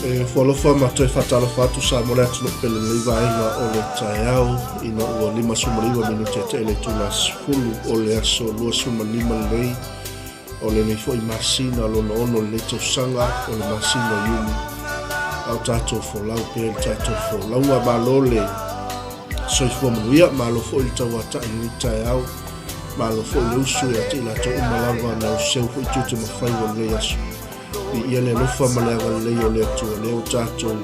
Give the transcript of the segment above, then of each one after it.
E fualofa ma toe faatalofa atu Samoa le atunuu pele lenei vaega o le taeao ina ua 59 minute e tele le itula 10 o le aso 25 lenei o lenei foi masina lona ono lenei tausaga o le masina o Iuni a o tatou folau pea i le tatou folauga. Malo le soifua manuia, malo foi le tauatai i lenei taeao, malo foi le usu ia te i latou uma lava na useu foi tiute ma faiva o lenei aso. Viia le alofa ma le agalelei o le Atua lea ua tatou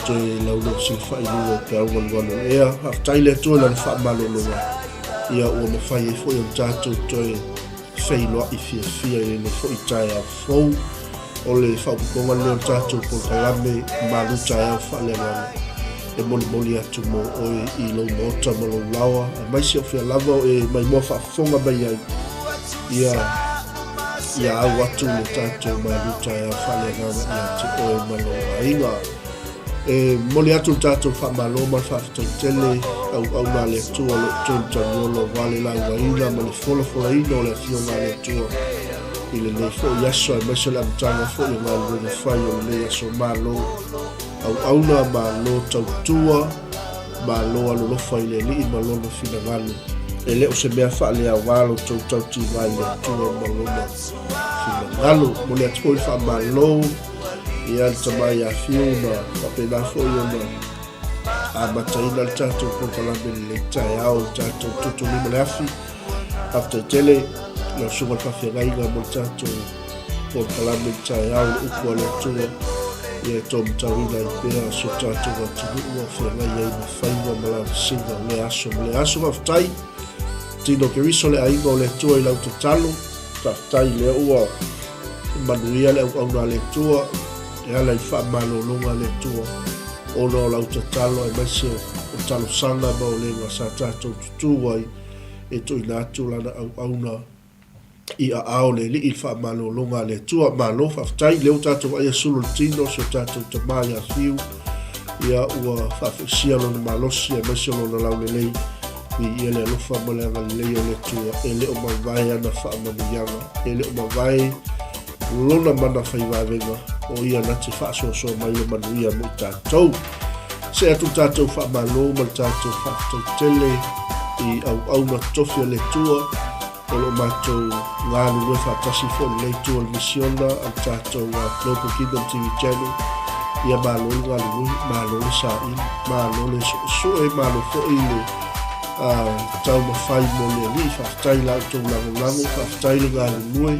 toe laulausilafai i luga o peau galugalu o le ea. Faafetai le Atua i lana faamalologa ia ua mafai ai foi ona tatou toe feiloai fiafia i lenei foi taeao fou. O le faaopoopoga lenei o le tatou polokalame malu taeao faaleagaga e molimoli atu mo oe i lou maota ma lou laoa, aemaise o fea lava o e maimoa faafofoga mai ai ia ia au atu le tatou malu taeao faaleagaga ia te oe ma lou aiga. E momoli atu le tatou faamalo ma le faafetai tele auauna a le Atua lo outou Taniolo aua le laugaina ma le folafolaina o le Afioga a le Atua i lenei foi aso aemaise o le amataga foi o galuega fai o lenei aso. Malo auauna, malo tautua, malo alolofa i le Alii ma Lona finagalo. E le o se mea faaleaoga lo outou tautiga i le Atua ma Lona finagalo. Momoli atu foi le faamalo Ia le tama ia Fiu na faapena foi ona amataina le tatou polokalame lenei taeao i le tatou tutulima le afi. Faafetai tele lau susuga i le faafeagaiga mo le tatou polokalame i le taeao i le upu a le Atua. Ia e taumatauina ai pea si o tatou atunuu o feagai ai ma faiva ma lavasiga o lea aso ma lea aso. Faafetai Tino Keriso le aiga o le Atua i lau tatalo. Faafetai lea ua manuia le auauna a le Atua e ala i faamalologa a le Atua ona o lau tatalo aemaise o talosaga ma olega sa tatou tutū ai e tuuina atu lana auauna i aao le Alii i le faamalologa a le Atua. Malo faafetai, lea ua tatou vaaia sulu le tino si o tatou tama ia Fiu, ia ua faafoisia lona malosi aemaise o lona laulelei. Viia le alofa ma le agalelei o le Atua, e le o mavae ana faamanuiaga, e le o mavae lona mana faivavega, o ia na te faasoasoa mai le manuia mo i tatou. See atu le tatou faamalo ma le tatou faafetai tele i auauna totofi a le Atua, O lo o matou galulue faatasi foi i lenei itu o le misiona a le tatou Global Kingdom TV Channel. Ia malo le galulue, malo le saili, malo le suesue, malo foi le taumafai mo le Alii. Faafetai i la outou lagolago, faafetai le galulue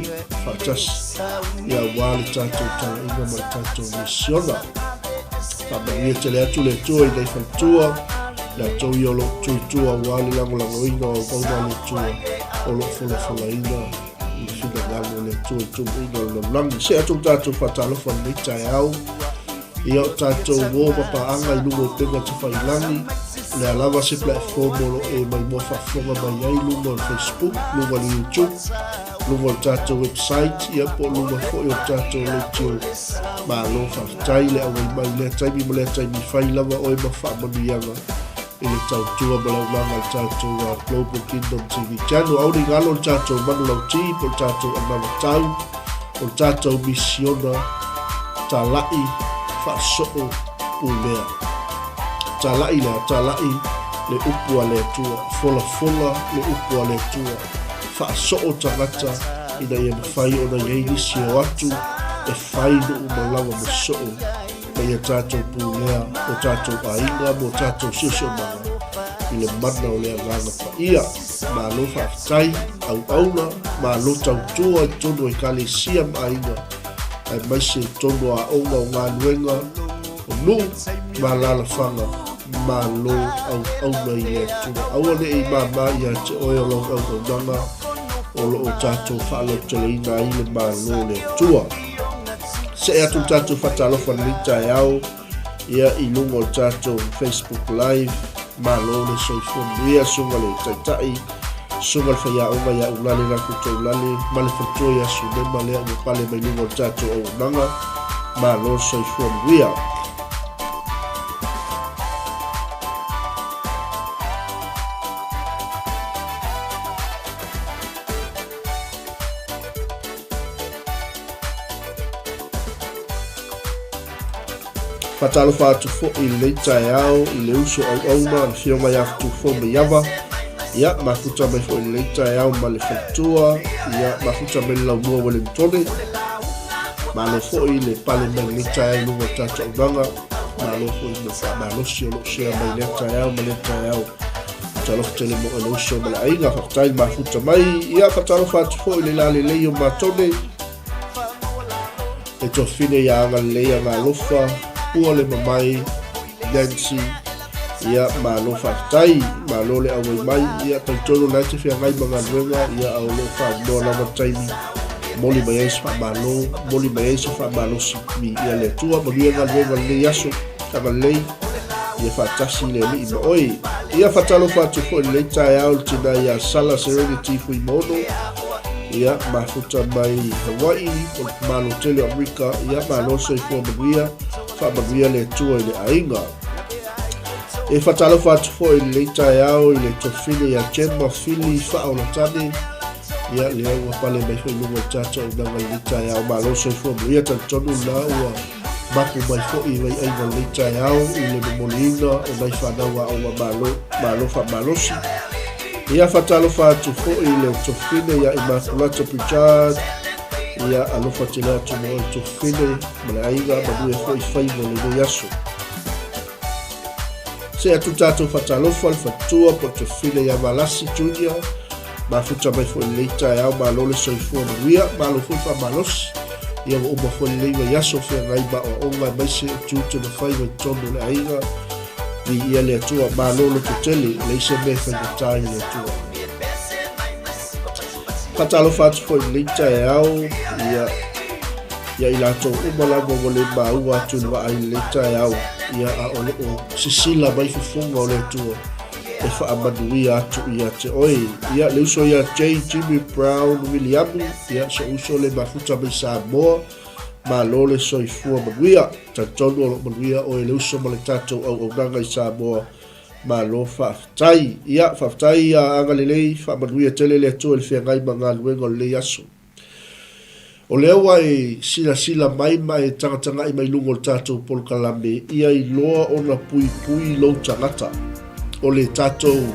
faatasi ia aua le tatou talaiga ma le tatou misiona. Faamanuia tele atu le Atua i nei faletua, latou ia o lo o tuitua aua le lagolagoina o auauna a le Atua o lo o folafolaina i le finagalo o le Atua i tumuina o le lalolagi. See atu le tatou faatalofa i lenei taeao, ia o tatou o ma paaga i luga o upega tafailagi, o le a lava se platform o lo o e maimoa faafofoga mai ai luga o le Facebook, luga o le YouTube. Luga o le tatou website, ia po o luga foi o le tatou leitio. Malo faafetai le auai mai i lea taimi ma lea taimi, fai lava oe ma faamanuiaga i le tautua ma le auaunaga a le tatou Global Kingdom TV Channel. Aua ne i galo le tatou manulauti po o le tatou anavatau, o le tatou misiona talai faasoo pulea. Talai le a? Talai le upu a le Atua, folafola le upu a le Atua, faasoo tagata ina ia mafai ona i ai nisi e o atu e fai nuu ma lawa ma soo ma ia tatou pulea o tatou aiga ma o tatou siosiomaga i le mana o le Agaga Paia. Malo faafetai, auauna, malo tautua i totonu o Ekalesia ma aiga, aemaise i totonu o aoga o galuega, o nuu ma alaalafaga, malo auauna i le Atua. Aua ne i māmā ia te oe o lau auaunaga o lo o tatou faalauteleina ai le malo o le Atua. See atu le tatou faatalofa i lenei taeao ia i luga o le tatou Facebook Live. Malo le soifua manuia, susuga le Taitai, susuga le Faiaoga ia Ulale Lakuto Ulale ma le faletua ia Sunema lea ua pale mai luga o le tatou auaunaga. Malo le soifua manuia. Faatalofa atu foi i lenei taeao i le uso auauna le Afioga ia Futufou Maiava. Ia, mafuta mai foi i lenei taeao ma le faletua. Ia, mafuta mai le laumua Wellingtone. Malo foi le pale mai lenei taeao i luga o le tatou auaunaga. Malo foi mo le faamalosi o lo o share mai lea taeao ma lea taeao. Talofa tele mo le uso ma le aiga. Faafetai le mafuta mai. Ia, faatalofa atu foi i le lalelei o Matone. E tuafafine ia agalelei Agalofa, Pua le Mamai, Nancy, ia malo faafetai, malo le auai mai, ia talitonu la e te feagai ma galuega, ia a o lo o faaaunoa lava le taimi, momoli mai ai se faamalo, momoli mai ai se faamalosi, viia le Atua, manuia galuega o lenei aso, agalelei, ia faatasi le Alii ma oe. Ia faatalofa atu foi i lenei taeao i le tina ia Sala Serenity Fuimaono, Ia, mafuta mai Hawaii, o le Malo tele o Amerika, ia, malo soifua manuia, faamanuia le Atua i le aiga. E faatalofa atu foi i lenei taeao i le tuafafine ia Gemma Fili Faaolatane, ia, lea ua pale mai foi i luga o le tatou auaunaga i lenei taeao, malo soifua manuia, talitonu la ua mapu mai foi i vaiaiga o lenei taeao i le momoliina o nai fanau aoga malo, malo faamalosi. Ia faatalofa atu foi i le tuafafine ia Imakulata Pritchard, ia alofa tele atu mo le tuafafine ma le aiga, manuia foi faiva o lenei aso. See atu tatou faatalofa le faletua po o le tuafafine ia Valasi Junior, mafuta mai foi i lenei taeao, malo le soifua manuia, malo foi faamalosi. Ia ua uma foi lenei vaiaso feagai ma aoaoga aemaise o tiute ma faiva i totonu o le aiga. Viia le Atua, malo loto tele, e leai se mea e faigata i le Atua. Faatalofa atu foi i lenei taeao, ia, ia i latou uma lava ua le maua atu i le vaai i lenei taeao, ia a o lo o sisila mai fofoga o le Atua e faamanuia atu ia te oe. Ia, le uso ia J. Jimmy Brown Williamu, ia, so uso le mafuta mai Samoa, Malo le soifua manuia. Talitonu o lo o manuia oe le uso ma le tatou auaunaga i Samoa. Malo faafetai. Ia, faafetai ia agalelei, faamanuia tele le Atua i le feagai ma galuega o lenei aso. O lea ua e silasila mai ma e tagatagai mai luga o le tatou polokalame, ia iloa ona puipui lou tagata. O le tatou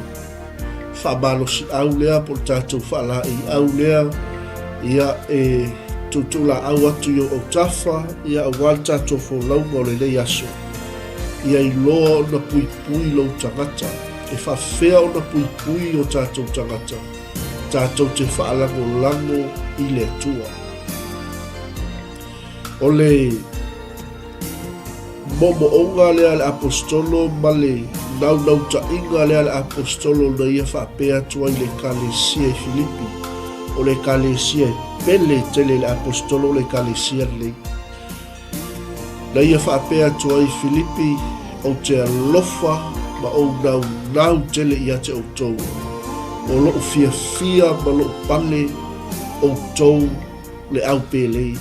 faamalosiau lea po o le tatou faalaeiau lea, ia e tuutuulaau atu i ou autafa, ia aua le tatou folauga o lenei aso. Ia iloa ona puipui lou tagata. E faafefea ona puipui o tatou tagata? Tatou te faalagolago i le Atua. O le moomooga lea a le Aposetolo ma le naunautaiga lea a le Aposetolo na ia faapea atu ai i le Ekalesia i Filipi, o le Ekalesia e pele tele i le Aposetolo o le Ekalesia lenei. Na ia faapea atu ai i Filipi, Ou te alofa ma ou naunau tele ia te outou, o lou fiafia ma lou pale. Outou le au pelei.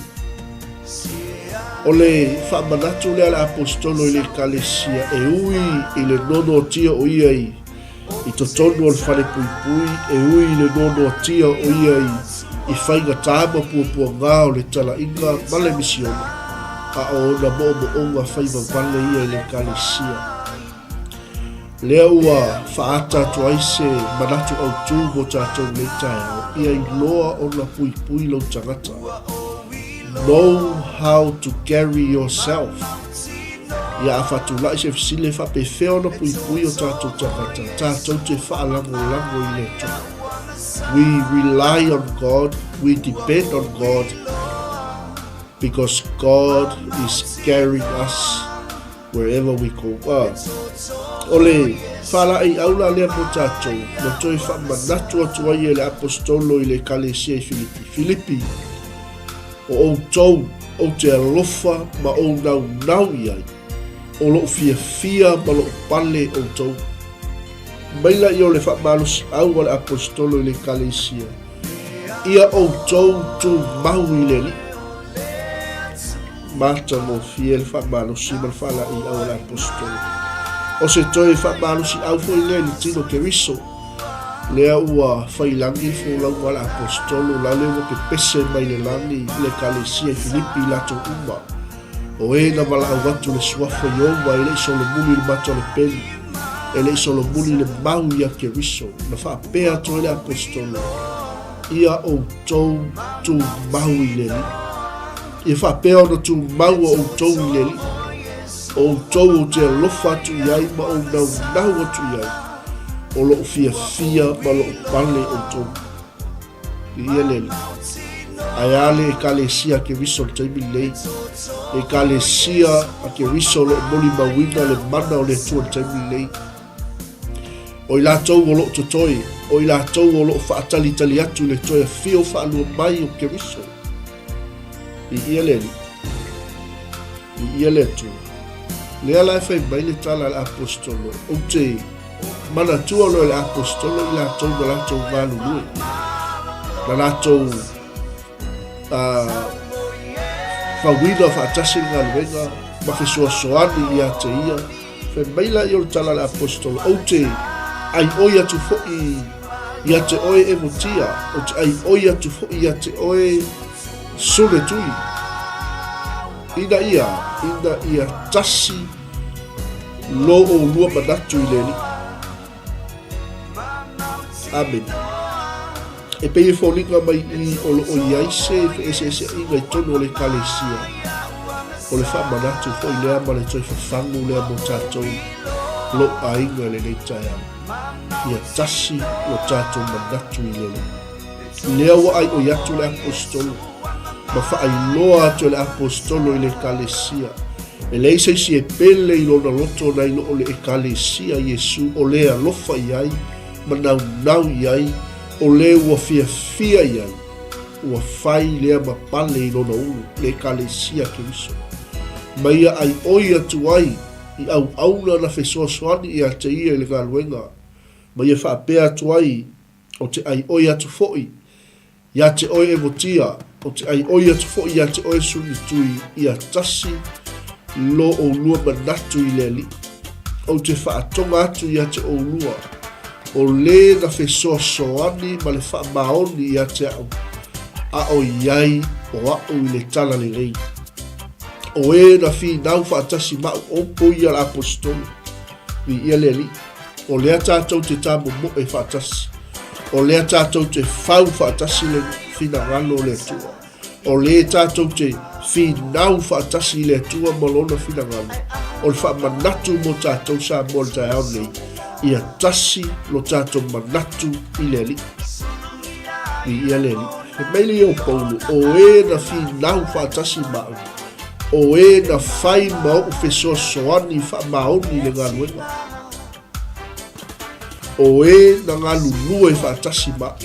O le faamanatu lea a le Aposetolo i le Ekalesia e ui i le nonoatia o ia i i totonu o le falepuipui, e ui i le nonoatia o ia i i faigata ma puapuaga o le talaiga ma le misiona, a o ona moomooga faivavale ia i le Ekalesia. Lea ua faaata atu ai se manatu autu mo tatou i lenei taeao, ia iloa ona puipui lou tagata. Know how to carry yourself. Ia a faatulai se fesili e faapefea ona puipui o tatou tagata, tatou te faalagolago i le Atua. We rely on God, we depend on God, because God is carrying us Wherever we go. Ah. O le faalaeiau la lea mo tatou, na toe faamanatu atu ai e le Aposetolo i le Ekalesia i Filipi, Filipi, o outou ou te alofa ma ou naunau i ai, o lou fiafia ma lou pale outou. Mai laia o le faamalosiau a le Aposetolo i le Ekalesia, Ia outou tumau i le Alii. Matagofie le faamalosi ma le faalaeiau a le Aposetolo. O se toe faamalosiau foi lea i le tino Keriso, lea ua fai lagi le folauga a le Aposetolo, la lea ua pepese mai le lagi i le Ekalesia i Filipi i latou uma. O e na valaau atu le suafa Ieova e le i solomuli i le mata o le peni, e le i solomuli i le mau ia Keriso, na faapea atu ai le Aposetolo, Ia outou tumau i le Alii. Ia faapea ona tumau o outou i le Alii. O outou ou te alofa atu i ai ma ou naunau atu i ai, o lou fiafia ma lou pale outou. Viia le Alii. Ae a le Ekalesia a Keriso i le taimi lenei? Le Ekalesia a Keriso o lo o molimauina le mana o le Atua i le taimi lenei. O i latou o lo o totoe, o i latou o lo o faatalitali atu i le toe afio faalua mai o Keriso. Viia le Alii. Viia le Atua. Lea la e fai mai le tala a le Aposetolo, ou te manatua loa e le Aposetolo i latou na latou galulue, na latou fauina faatasi le galuega ma fesoasoani ia te ia. Fai mai laia o le tala a le Aposetolo, ou te aioi atu foi ia te oe Evotia, ou te aioi atu foi ia te oe Suletui, ina ia, ina ia tasi lo oulua manatu i le Alii. Amene. E pei e foliga mai i o lo o i ai se feeseeseaiga i totonu o le Ekalesia, o le faamanatu foi lea ma le toe fafagu lea mo tatou lou aiga i lenei taeao. Ia tasi lo tatou manatu i le Alii. Lea ua aioi atu le Aposetolo ma faailoa atu e le Aposetolo i le Ekalesia, e leai se isi e pele i lona loto nai lo o le Ekalesia Iesu o le alofa i ai ma naunau i ai, o le ua fiafia i ai, ua fai lea ma pale i lona ulu, le Ekalesia Keriso. Ma ia aioi atu ai i auauna na fesoasoani ia te ia i le galuega, ma ia faapea atu ai Ou te ʻai ʻoi atu foi iā te ʻoe Evotia, ou te ʻai ʻoi atu foi iā te ʻoe Sunitui, ia tasi lo ʻolua manatu i le Alii. Ou te faatoga atu iā te ʻolua, o lē na fesoasoani ma le faamaoni iā te aʻu, a o iai o aʻu i le talalelei. O ē na finau faatasi maʻu oukou ia le Aposetolo, viia le Alii. O lea tatou te tamomoe faatasi. O lea tatou te fau faatasi le finagalo o le Atua. O lea tatou te finau faatasi i le Atua ma Lona finagalo. O le faamanatu mo tatou Samoa i le taeao nei, ia tasi lo tatou manatu i le Alii. Viia le Alii. Fai mai le ia o Paulo, o e na finau faatasi ma au, o e na fai ma oʻu fesoasoani faamaoni i le galuega. O e na galulue faatasi ma au.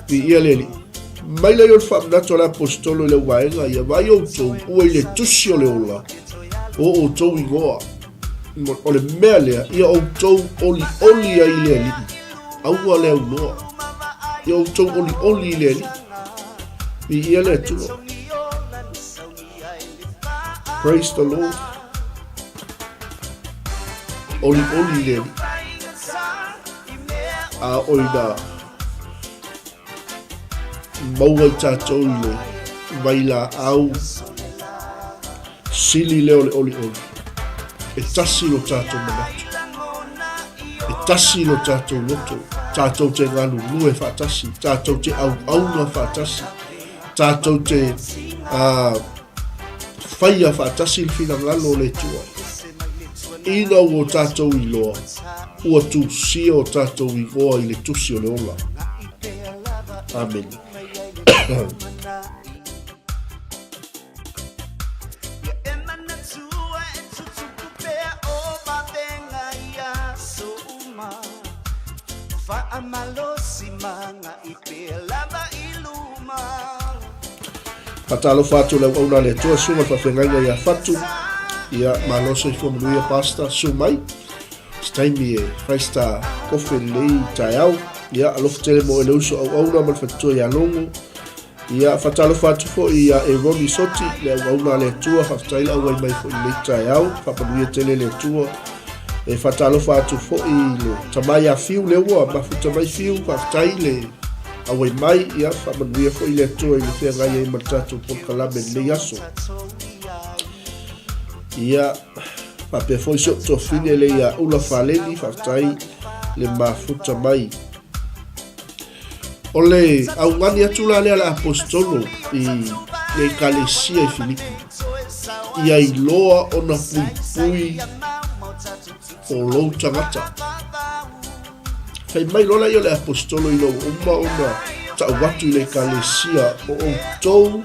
Viia le Alii. Mai lai o le faamanatu a le Aposetolo i le auvaega ia, vaai outou ua i le tusi o le ola o outou igoa. O le mea lea, ia outou olioli ai i le Alii, aua le auloa. Ia outou olioli i le Alii. Viia le Atua. Praise the Lord. Olioli i le Alii. A oi na maua i tatou i le vailaau sili lea o le olioli. E tasi lo tatou manatu. E tasi lo tatou loto. Tatou te galulue faatasi. Tatou te auauna faatasi. Tatou te faia faatasi le finagalo o le Atua. Ina ua o tatou iloa, ua tusia o tatou igoa i le tusi o le ola. Amene. Faatalofa atu le auauna a le Atua, susuga i le faafeagaiga ia Fatu. Ia, malo soifua manuia Pastor, susu mai. Se taimi e fai se ta kofe lelei taeao. Ia, alofa tele mo e le uso auauna ma le faletua ia Logo. Ia, faatalofa atu foi ia Eroni Soti, le auauna a le Atua, faafetai le auai mai foi i lenei taeao, faamanuia tele le Atua. E faatalofa atu foi i le tama ia Fiu lea ua mafuta mai Fiu, faafetai le auai mai, ia faamanuia foi le Atua i le feagai ai ma le tatou polokalame i lenei aso. Ia, faapea foi si ou tuafine le ia Ula Faleni, faafetai le mafuta mai. O le augani atu la lea a le Aposetolo i le Ekalesia i Filipi, ia iloa ona puipui o lou tagata. Fai mai loa laia o le Aposetolo ina ua uma ona tau atu i le Ekalesia o outou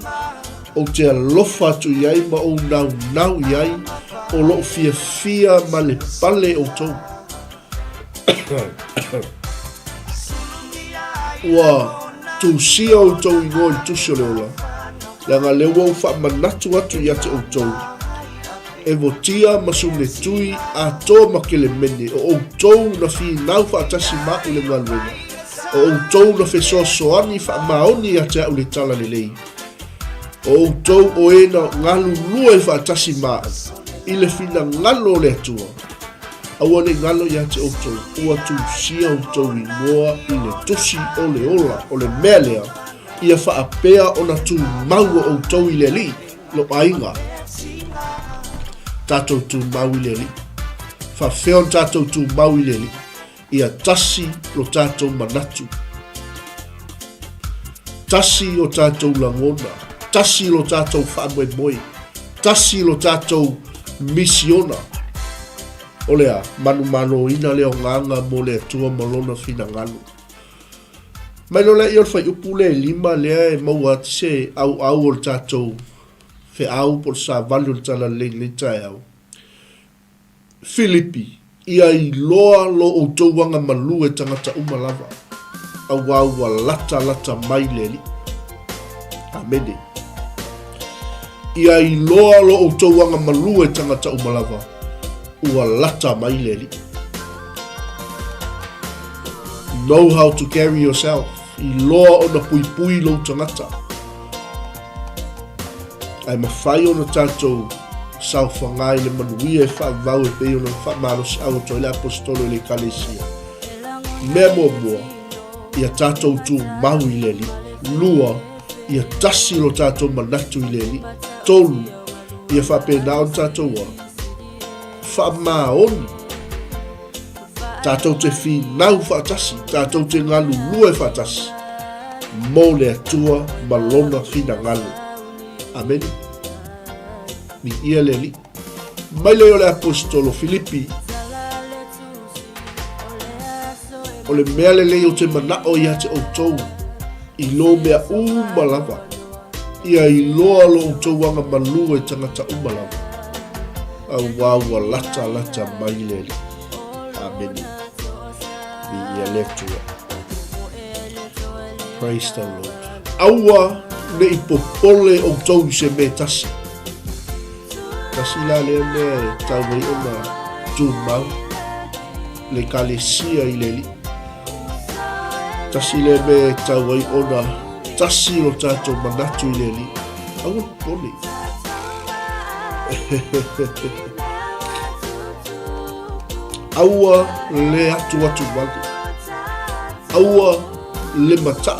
ou te alofa atu i ai ma ou naunau i ai, o lou fiafia ma le pale outou. Ua tusia outou igoa i le tusi o le ola, leaga lea ua ou faamanatu atu ia te outou, Evotia ma Sunetui, atoa ma Kelemene, o outou na finau faatasi ma au i le galuega, o outou na fesoasoani faamaoni ia te au i le talalelei, o outou o e na galulue faatasi ma au i le finagalo o le Atua. Aua ne i galo ia te outou, ua tusia outou igoa i le tusi o le ola, o le mea lea, ia faapea ona tumau o outou i le Alii, lou aiga. Tatou tumau i le Alii. Faafefea ona tatou tumau i le Alii? Ia tasi lo tatou manatu. Tasi o tatou lagona. Tasi lo tatou faamoemoe. Tasi lo tatou misiona. O le a? Manumaloina le agaga mo le Atua ma Lona finagalo. Mai loa lea o le fuaiupu lea e 5 lea e maua atu se auau o le tatou feau po o le savali o le Talalelei i lenei taeao. Filipi, ia iloa lo outou agamalu e tagata uma lava, auā ua latalata mai le Alii. Amene. Ia iloa lo outou agamalu e tagata uma lava, ua lata mai le Alii. Know how to carry yourself. Iloa ona puipui lou tagata. Ae mafai ona tatou saofaga i le manuia e faavavau e pei ona faamalosiau atu ai le Aposetolo i le Ekalesia. Mea muamua, ia tatou tumau i le Alii. Lua, ia tasi lo tatou manatu i le Alii. Tolu, ia faapena ona tatou a faamaoni. Tatou te finau faatasi, tatou te galulue faatasi mo le Atua ma Lona finagalo. Amene. Viia le Alii. Mai lea o le Aposetolo Filipi, o le mea lelei ou te manao ia te outou i lō mea uma lava, ia iloa lo outou agamalu e tagata uma lava, auā ua latalata mai le Alii. Amene. Viia le Atua. Praise the Lord. Aua ne i popole outou i se mea e tasi. Tasi la lea mea e tau ai ona tumau le Ekalesia i le Alii. Tasi lea mea e tatau ai ona tasi lo tatou manatu i le Alii. Aua le popole. Aua le atuatu wale. Aua le mataa.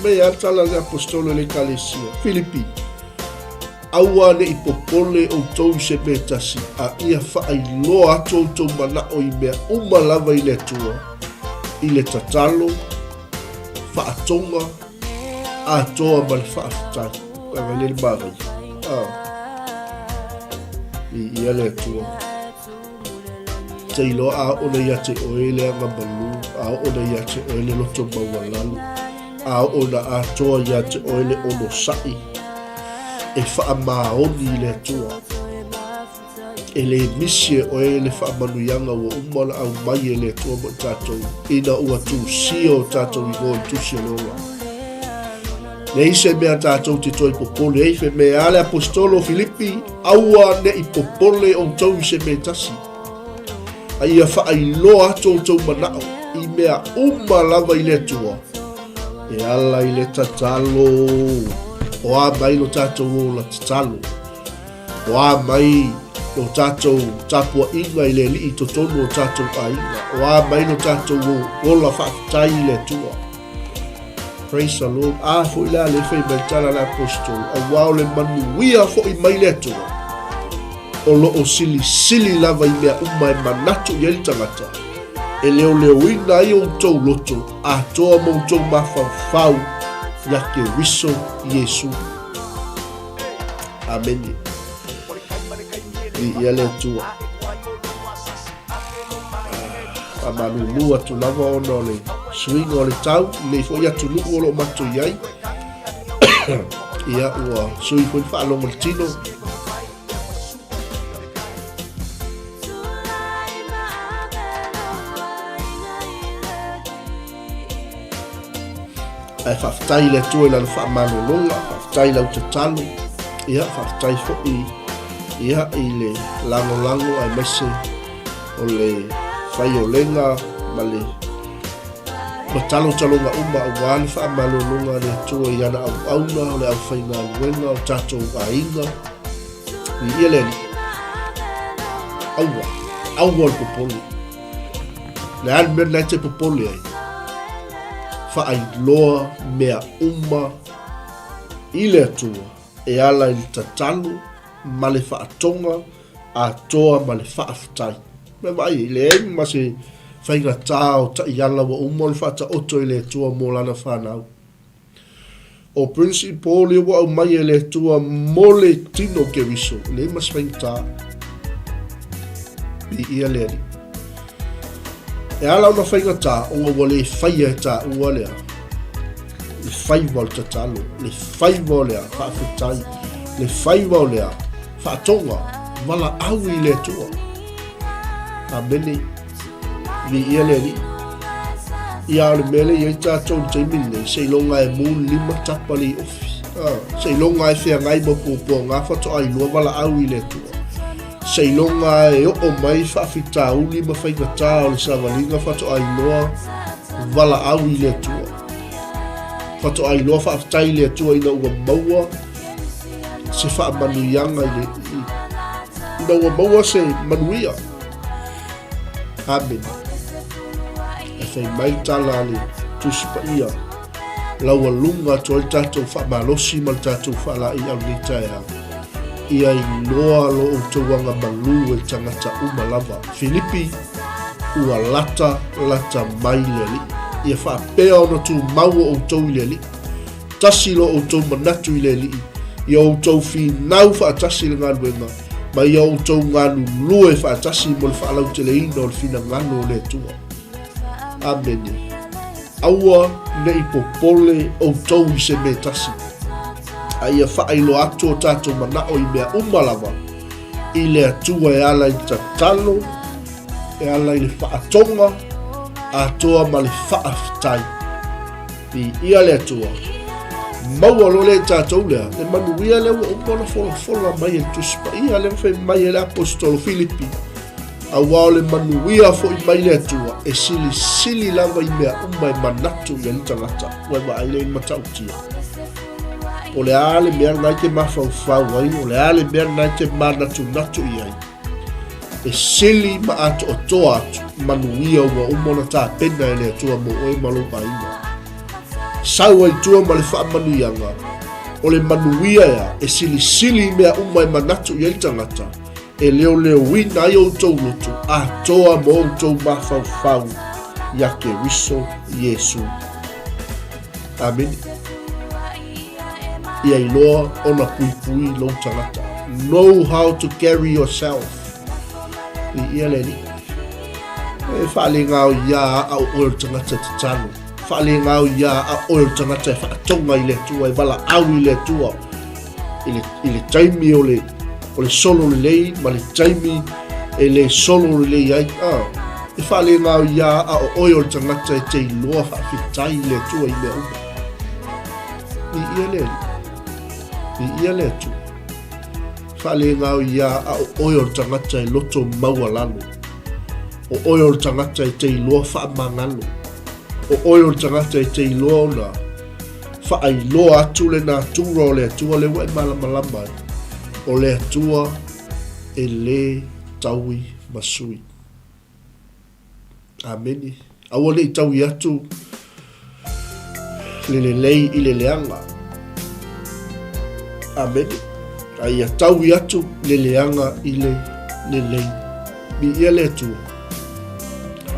Mea tala le apostolo le ekalesia. Filipi. Aua ne i popole outou i se mea e tasi, a ia faailoa atu outou manaʻo i mea uma lava i le Atua, i le tatalo, faatoga, atoa ma le faafetai. Vaai le manaia. Ah. Viia le Atua. Te iloa a oo nei ia te oe le agamalu, a oo nei ia te oe le loto maualalo, a oo na atoa ia te oe le onosai, e faamaoni i le Atua. E le misi e oe le faamanuiaga ua uma ona aumai e le Atua mo i tatou, ina ua tusia o tatou igoa i le tusi o le ola. Leai se mea tatou te toe popole ai, fai mai a le aposetolo o Filipi, aua ne i popole outou i se mea e tasi, a ia faailoa atu outou manaʻo i mea uma lava i le Atua, e ala i le tatalo. O a mai lo tatou ola tatalo? O a mai lo tatou tapuaiga i le Alii i totonu o tatou aiga? O a mai lo tatou ola faafetai i le Atua? Praise the Lord. A foi la le fai mai tala le apostolo, aua o le manuia foi mai le Atua, o lo o silisili lava i mea uma e manatu i ai le tagata, e leoleoina ai outou loto atoa ma outou mafaufau ia Keriso Iesu. Amene. Viia le Atua. Faamalulu atu lava ona o le suiga o le tau, i lenei foi atunuu o lo o matou i ai. Ia, ua sui foi le faalogo i le tino. Ae faafetai i le Atua i lana faamalologa, faafetai i lau tatalo, ia faafetai foi ia i le lagolago aemaise o le faiolega ma le matalotaloga uma aua le faamalologa a le Atua i ana auauna o le aufaigaluega o tatou aiga. Viia le Alii. Aua, aua le popole. Le a le mea lena e te popole ai? Faailoa mea uma i le Atua e ala i le tatalo ma le faatoga atoa ma le faafetai. Mea vaai ai, leai ma se faigatā o taiala ua uma ona faataoto i le Atua mo lana fanau. O principle ia ua aumai e le Atua mo le tino o Keriso, e leai ma se faigata. Viia le Alii. E ala ona faigata, ona ua le faia e taua lea. Le faiva o le tatalo, le faiva o lea faafetai, le faiva o lea faatoga, valaau i le Atua. Amene. Viia le Alii. Ia o le mea lea i ai tatou i le taimi lenei, seiloga e mu le lima tapa le iofi. Ah, seiloga e feagai ma puapuaga faatoa iloa valaau i le Atua. Seiloga e oo mai faafitauli ma faigatā o le savaliga faatoa iloa valaau i le Atua. Faatoa iloa faafetai i le Atua ina ua maua se faamanuiaga i le ina ua maua se manuia. Amene. E fai mai le tala a le Tusi Paia, laualuga atu ai le tatou faamalosi ma le tatou faalaeiau i lenei taeao. Ia iloa lo outou agamalu e tagata uma lava. Filipi, ua lata, lata mai le Alii. Ia faapea ona tumau o outou i le Alii. Tasi lo outou manatu i le Alii, ia outou finau faatasi i le galuega, ma ia outou galulue faatasi mo le faalauteleina o le finagalo o le Atua. Amene. Aua ne i popole outou i se mea e tasi, a ia faailoa atu o tatou manaʻo i mea uma lava i le Atua e ala i le tatalo, e ala i le faatoga atoa ma le faafetai. Viia le Atua. Maua loa lea i tatou lea, le manuia lea ua uma ona folafola mai e le Tusi Paia lea na fai mai e le Aposetolo Filipi. Auā o le manuia foʻi mai le Atua, e silisili lava i mea uma e manatu i ai le tagata. Ua e vaai lea i le matautia. O le a le mea lena e te mafaufau ai, o le a le mea lena e te manatunatu i ai, e sili ma atoatoa atu manuia ua uma ona tapena e le Atua mo oe ma lou aiga. Sau ai tua ma le faamanuiaga, o le manuia ea e silisili i mea uma e manatu i ai le tagata, e leoleoina ai outou loto atoa ma outou mafaufau iā Keriso Iesu. Amene. Ia iloa ona puipui lou tagata. Know how to carry yourself. I ia le alii. E faalegao iā a o oe o le tagata e tatalo. Faalegao iā a oe o le tagata e faatoga i le Atua, e valaau i le Atua. I le, i le taimi o le, o le solo lelei ma le taimi e le solo lelei ai. Ah, e faalegao iā a o oe o le tagata e te iloa faafetai i le Atua i mea uma. Viia le Alii. Viia le Atua. Faalegao iā a o oe o le tagata e loto maualalo. O oe o le tagata e te iloa faamagalo. O oe o le tagata e te iloa ona faailoa atu le natura o le Atua lea ua e malamalama ai. O le Atua e lē taui ma sui. Amene. Aua ne i taui atu le lelei i le leaga. Amene. A ia taui atu le leaga i le lelei. Viia le Atua.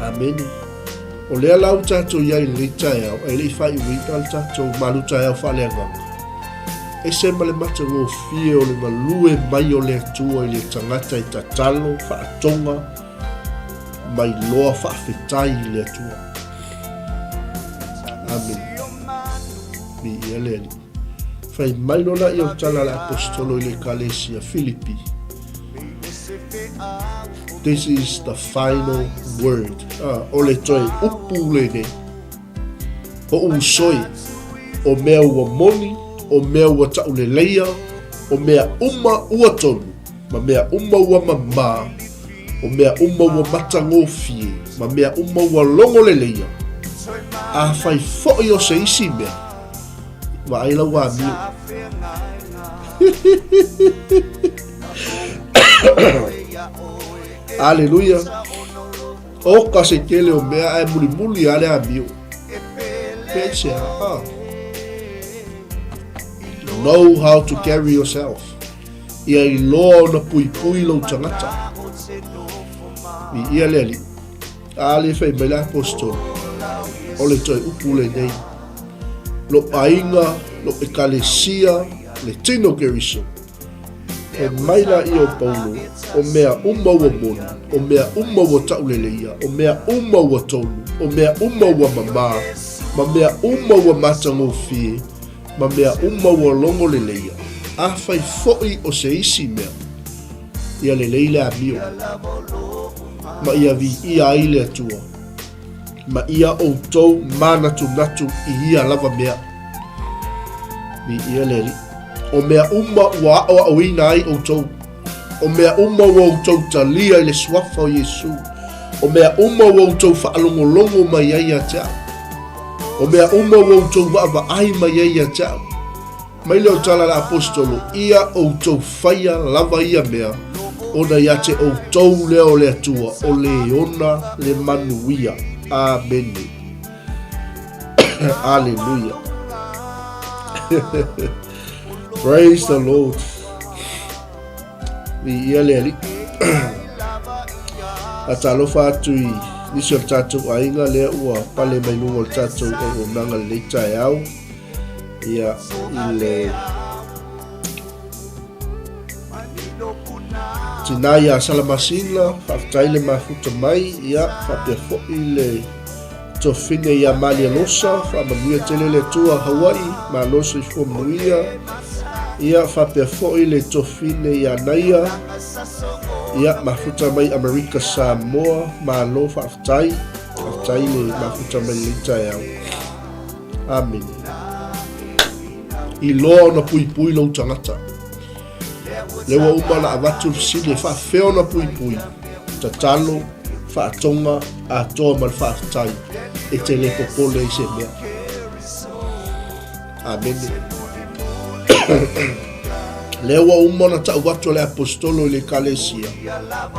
Amene. O lea la ua tatou i ai i lenei taeao, e le i faaiuina le tatou malu taeao faaleagaga. Ese ma le matagofie o le galue mai o le Atua i le tagata e tatalo, faatoga, mai loa faafetai i le Atua. Amene. Viia le Alii. Fai mai loa laia o tala a le Aposetolo i le Ekalesia Filipi. This is the final word. Ah, o le toe upu lenei. O usoi, o mea ua moni, o mea ua tauleleia, o mea uma ua tonu, ma mea uma ua mamā, o mea uma ua matagofie, ma mea uma ua logoleleia. Afai foi o se isi mea, vaai lau amio. Aleluia. Oka se tele o mea ae mulimuli a le amio. Pe se a. Know how to carry yourself. Ia iloa ona puipui lou tagata. Viia le Alii. A le fai mai le Aposetolo, o le toe upu lenei, lou aiga, lou ekalesia, le tino Keriso. Fai mai laia o Paulo, o mea uma ua moni, o mea uma ua tauleleia, o mea uma ua tonu, o mea uma ua mamā, ma mea uma ua matagofie, ma mea uma ua logoleleia, afai foi o se isi mea, ia lelei le amio, ma ia viia ai le Atua, ma ia outou manatunatu i ia lava mea. Viia le Alii. O mea uma ua aʻoaʻoina ai ʻoutou, o mea uma ua outou talia i le suafa o Iesū, o mea uma ua outou faalogologo mai ai ia te au, o mea uma ua outou vaavaai mai ai ia te au, mai lea o tala a le Aposetolo, ia outou faia lava ia mea, ona ia te outou lea o le Atua, o le ona le manuia. Amene. Aleluia. Praise the Lord. Viia le Alii. Faatalofa atu i nisi o le tatou aiga lea ua pale mai luga o le tatou auaunaga lenei taeao. Ia, i le tinā ia Salamasina, faafetai le mafuta mai, ia, faapea foi le Tofine ia Malia Losa, faamanuia tele le Atua Hawaii, malo soifua manuia. Ia faapea foi le Tofine ia Naia, ia mafuta mai Amerika Samoa, malo faafetai, faafetai le mafuta mai lenei taeao. Amene. Iloa ona puipui lou tagata. Lea ua uma ona avatu le fesili e faafefea ona puipui. Tatalo, faatoga, atoa ma le faafetai, e te le popole i se mea. Amene. Lea ua uma ona tau atu le aposetolo i le ekalesia,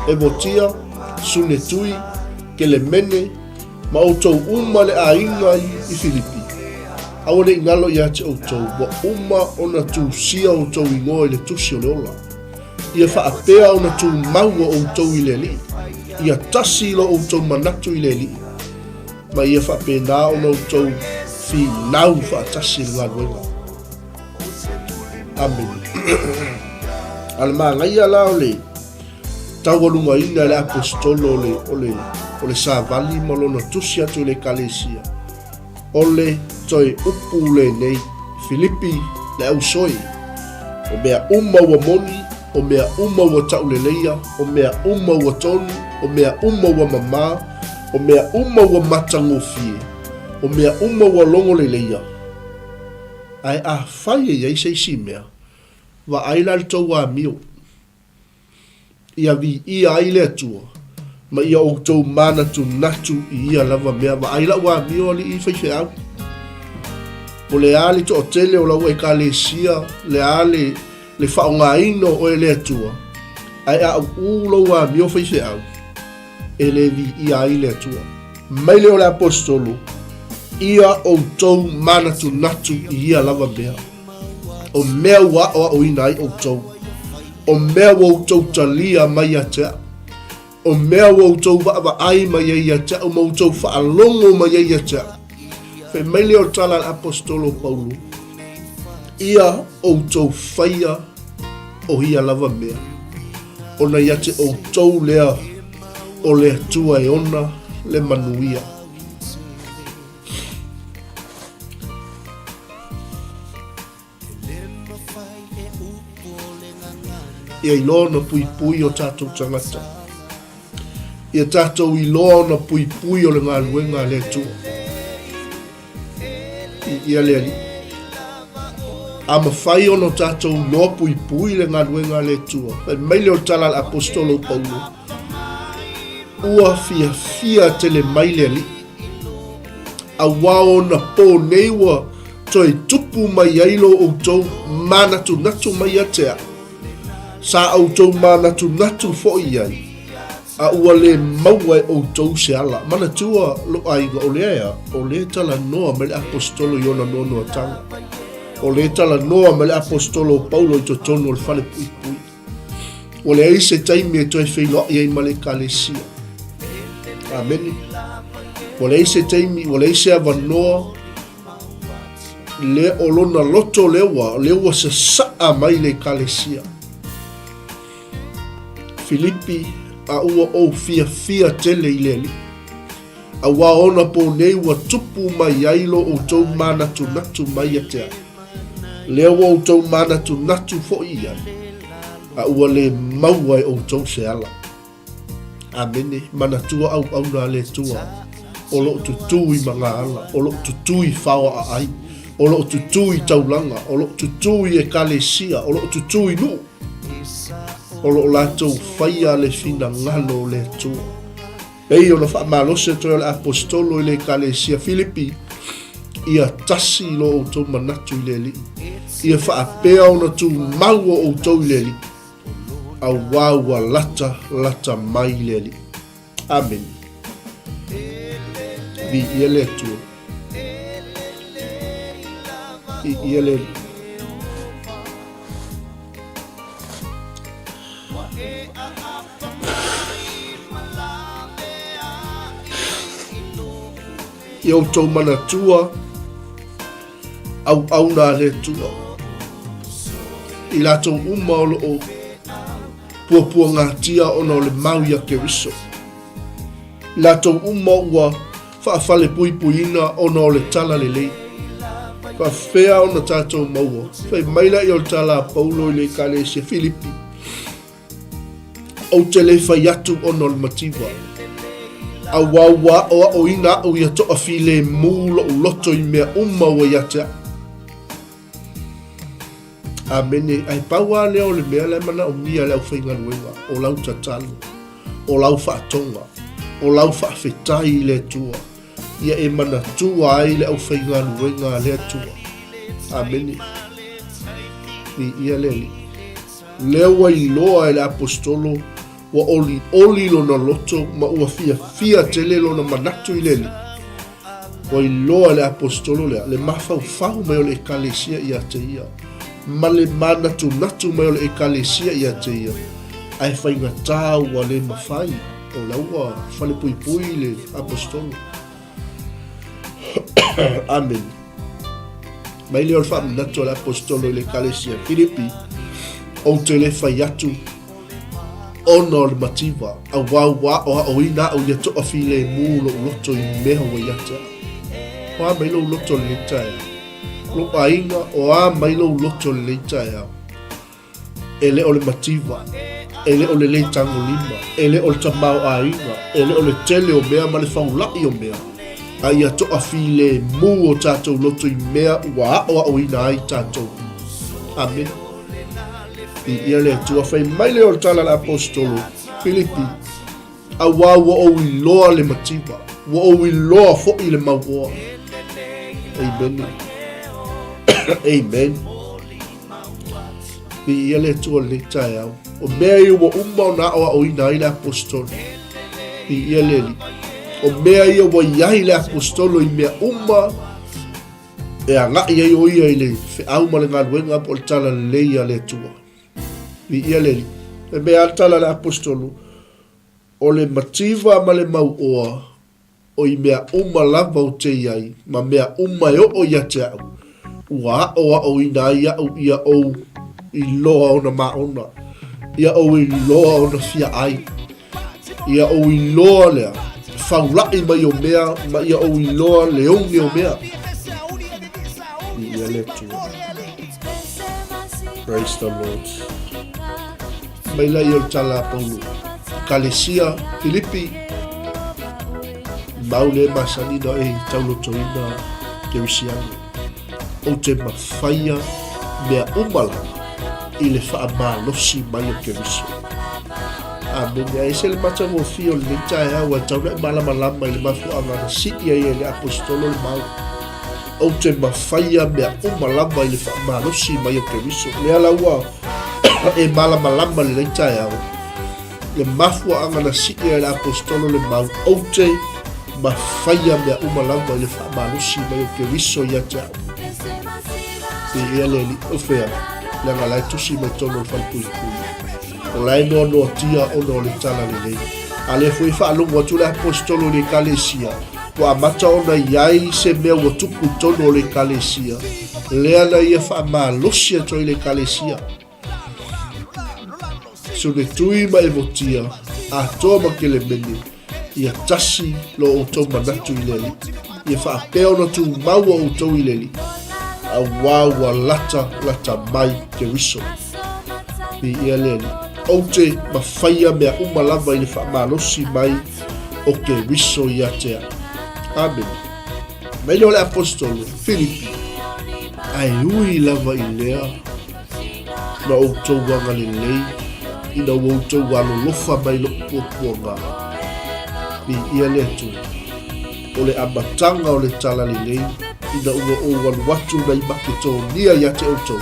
Evotia, Sunetui, Kelemene, ma outou uma le aiga i Filipi. Aua ne i galo ia te outou, ua uma ona tusia outou igoa i le tusi o le ola. Ia faapea ona tumau o outou i le Alii, ia tasi lo outou manatu i le Alii, ma ia faapena ona outou finau faatasi i le galuega. Amene. A le manaia la o le taualugaina e le aposetolo o le, o le, o le savali ma lona tusi atu i le ekalesia, o le toe upu lenei, Filipi le ausoe, o mea uma ua moni, o mea uma ua tauleleia, o mea uma ua tonu, o mea uma ua mamā, o mea uma ua matagofie, o mea uma ua logoleleia. Ae afai e i ai se isi mea, vaai la i le tou amio. Ia viia ai le Atua, ma ia outou manatunatu i ia lava mea. Vaai lau amio, alii faifeau. Po le a le toatele o lau ekalesia, le a le, le faaaogaina o oe e le Atua, ae a uu lou amio faifeau, e le viia ai le Atua. Mai lea o le aposetolo, ia outou manatunatu i ia lava mea. O mea ua aoaoina ai outou, o mea ua outou talia mai ia te au, o mea ua outou vaavaai mai ai ia te au ma outou faalogo mai ai ia te au. Fai mai lea o le tala a le aposetolo o Paulo, ia outou faia o ia lava mea, ona ia te outou lea o le Atua e ona le manuia. Ia iloa ona puipui o tatou tagata. Ia tatou iloa ona puipui o le galuega a le Atua. Ia le Alii. A mafai ona tatou iloa puipui le galuega a le Atua. Fai mai lea o le tala a le aposetolo o Paulo. Ua fiafia tele mai le Alii. Auā ona pō nei ua toe tupu mai ai lo outou manatunatu mai ia te au. Sa outou manatunatu foi i ai, a ua le maua e outou se ala. Manatua lou aiga, o lea ea, o lea e talanoa mai le aposetolo i ona noanoatanga. O lea e talanoa mai le aposetolo o Paulo i totonu o le fale puipui. Ua leai se taimi e toe feiloai ai ma le ekalesia. Amene. Ua leai se taimi, ua leai se avanoa, le o lona loto lea ua, lea ua sasaa mai le ekalesia. Filipi, a ua ou fiafia tele i le Alii. Auā ona pō nei ua tupu mai ai lo outou manatunatu mai ia te au. Lea ua outou manatunatu foi i ai, a ua le maua e outou se ala. Amene. Manatua auauna a le Atua, o lo o tutū i magaala, o lo o tutū i faoaaai, o lo o tutū i taulaga, o lo o tutū i ekalesia, o lo o tutū i nuu, o lo o latou faia le finagalo o le Atua. Pei ona faamalosi atu ai o le Aposetolo i le Ekalesia Filipi, Ia tasi lo outou manatu i le Alii, ia faapea ona tumau o outou i le Alii, auā ua lata lata mai le Alii. Amene. Viia le Atua. Viia le Alii. I outou manatua auauna a le Atua, i latou uma o lo o puapuagatia ona o le mau ia Keriso, i latou uma ua faafalepuipuiina ona o le tala lelei. Faafefea ona tatou maua? Fai mai laia o le tala a Paulo i le Ekalesia Filipi, Ou te le fai atu ona o le mativa, auā ua aʻoaʻoina aʻu ia toafilemu loʻu loto i mea uma ua ia te aʻu. Amene. Ae pau lava lea o le mea la e manaomia e le aufaigaluega, o lau tatalo. O lau faatoga, o lau faafetai i le Atua, ia e manatua ai le aufaigaluega a le Atua. Amene. Viia le Alii. Lea ua iloa e le Aposetolo ua olioli lona loto ma ua fiafia tele lona manatu i le Alii. Ua iloa e le Aposetolo lea le mafaufau mai o le Ekalesia ia te ia, ma le manatunatu mai o le Ekalesia ia te ia, ae faigata ua le mafai, o la ua falepuipui le Aposetolo. Amene. Mai lea o le faamanatu a le Aposetolo i le Ekalesia Filipi, Ou te le fai atu ona o le mativa, auā ua aoaoina au ia toafilemu lou loto i mea ua ia te au. O a mai lou loto i lenei taeao? Lou aiga, o a mai lou loto i lenei taeao? E le o le mativa, e le o le lē tagolima, e le o le tamaoaiga, e le o le tele o mea ma le faula'i o mea, a ia toafilemu o tatou loto i mea ua aoaoina ai tatou. Amene. Viia le Atua. Fai mai lea o le tala a le Aposetolo Filipi, Auā ua ou iloa le mativa, ua ou iloa foi le mauoa. Amen. Amen. Viia le Atua i lenei taeao. O mea ia ua uma ona aoaoina ai le Aposetolo. Viia le Alii. O mea ia ua i ai le Aposetolo i mea uma e agai ai o ia i le feau ma le galuega po o le talalelei a le Atua. Viia le Alii. E mea a le tala a le Aposetolo, o le mativa ma le mauoa o i mea uma lava ou te i ai, ma mea uma e oo ia te au, ua aoaoina ai au ia ou iloa ona maona, ia ou iloa ona fia ai. Ia ou iloa lea faula'i mai o mea ma ia ou iloa le oge o mea. Viia le Atua. Praise the Lord. Mai la ia o le tala a Paulo. Kalesia Filipi mau le masani na e taulotoina Kerisiano. Ou te mafaia mea uma lava i le faamalosi mai o Keriso. Amene. A ese le matagofie o lenei taeao, ua tatau ona e malamalama i le mafuaaga na sii ai e le Aposetolo le mau. Ou te mafaia mea uma lava i le faamalosi mai o Keriso. Lea la ua e malamalama i lenei taeao, le mafuaaga na sii ai e le Aposetolo le mau, Ou te mafaia mea uma lava i le faamalosi mai o Keriso ia te au. Viia le Alii. O fea? Leaga la e tusi mai totonu o le falepuipui. O la e noanoatia ona o le talalelei. A lea foi e faalogo atu le Aposetolo i le Ekalesia, ua amata ona i ai se mea ua tupu i totonu o le Ekalesia, lea na ia faamalosi atu ai le Ekalesia. Sunetui ma Evotia, atoa ma Kelemene, ia tasi lo outou manatu i le Alii, ia faapea ona tumau outou i le Alii, auā ua lata lata mai Keriso. Viia le Alii. Ou te mafaia mea uma lava i le faamalosi mai o Keriso ia te au. Amene. Mai lea o le Aposetolo Filipi, ae ui lava i lea, na outou agalelei ina ua outou alolofa mai lo'u puapuaga. Viia le Atua. O le amataga o le talalelei ina ua ou alu atu nai Maketonia ia te outou,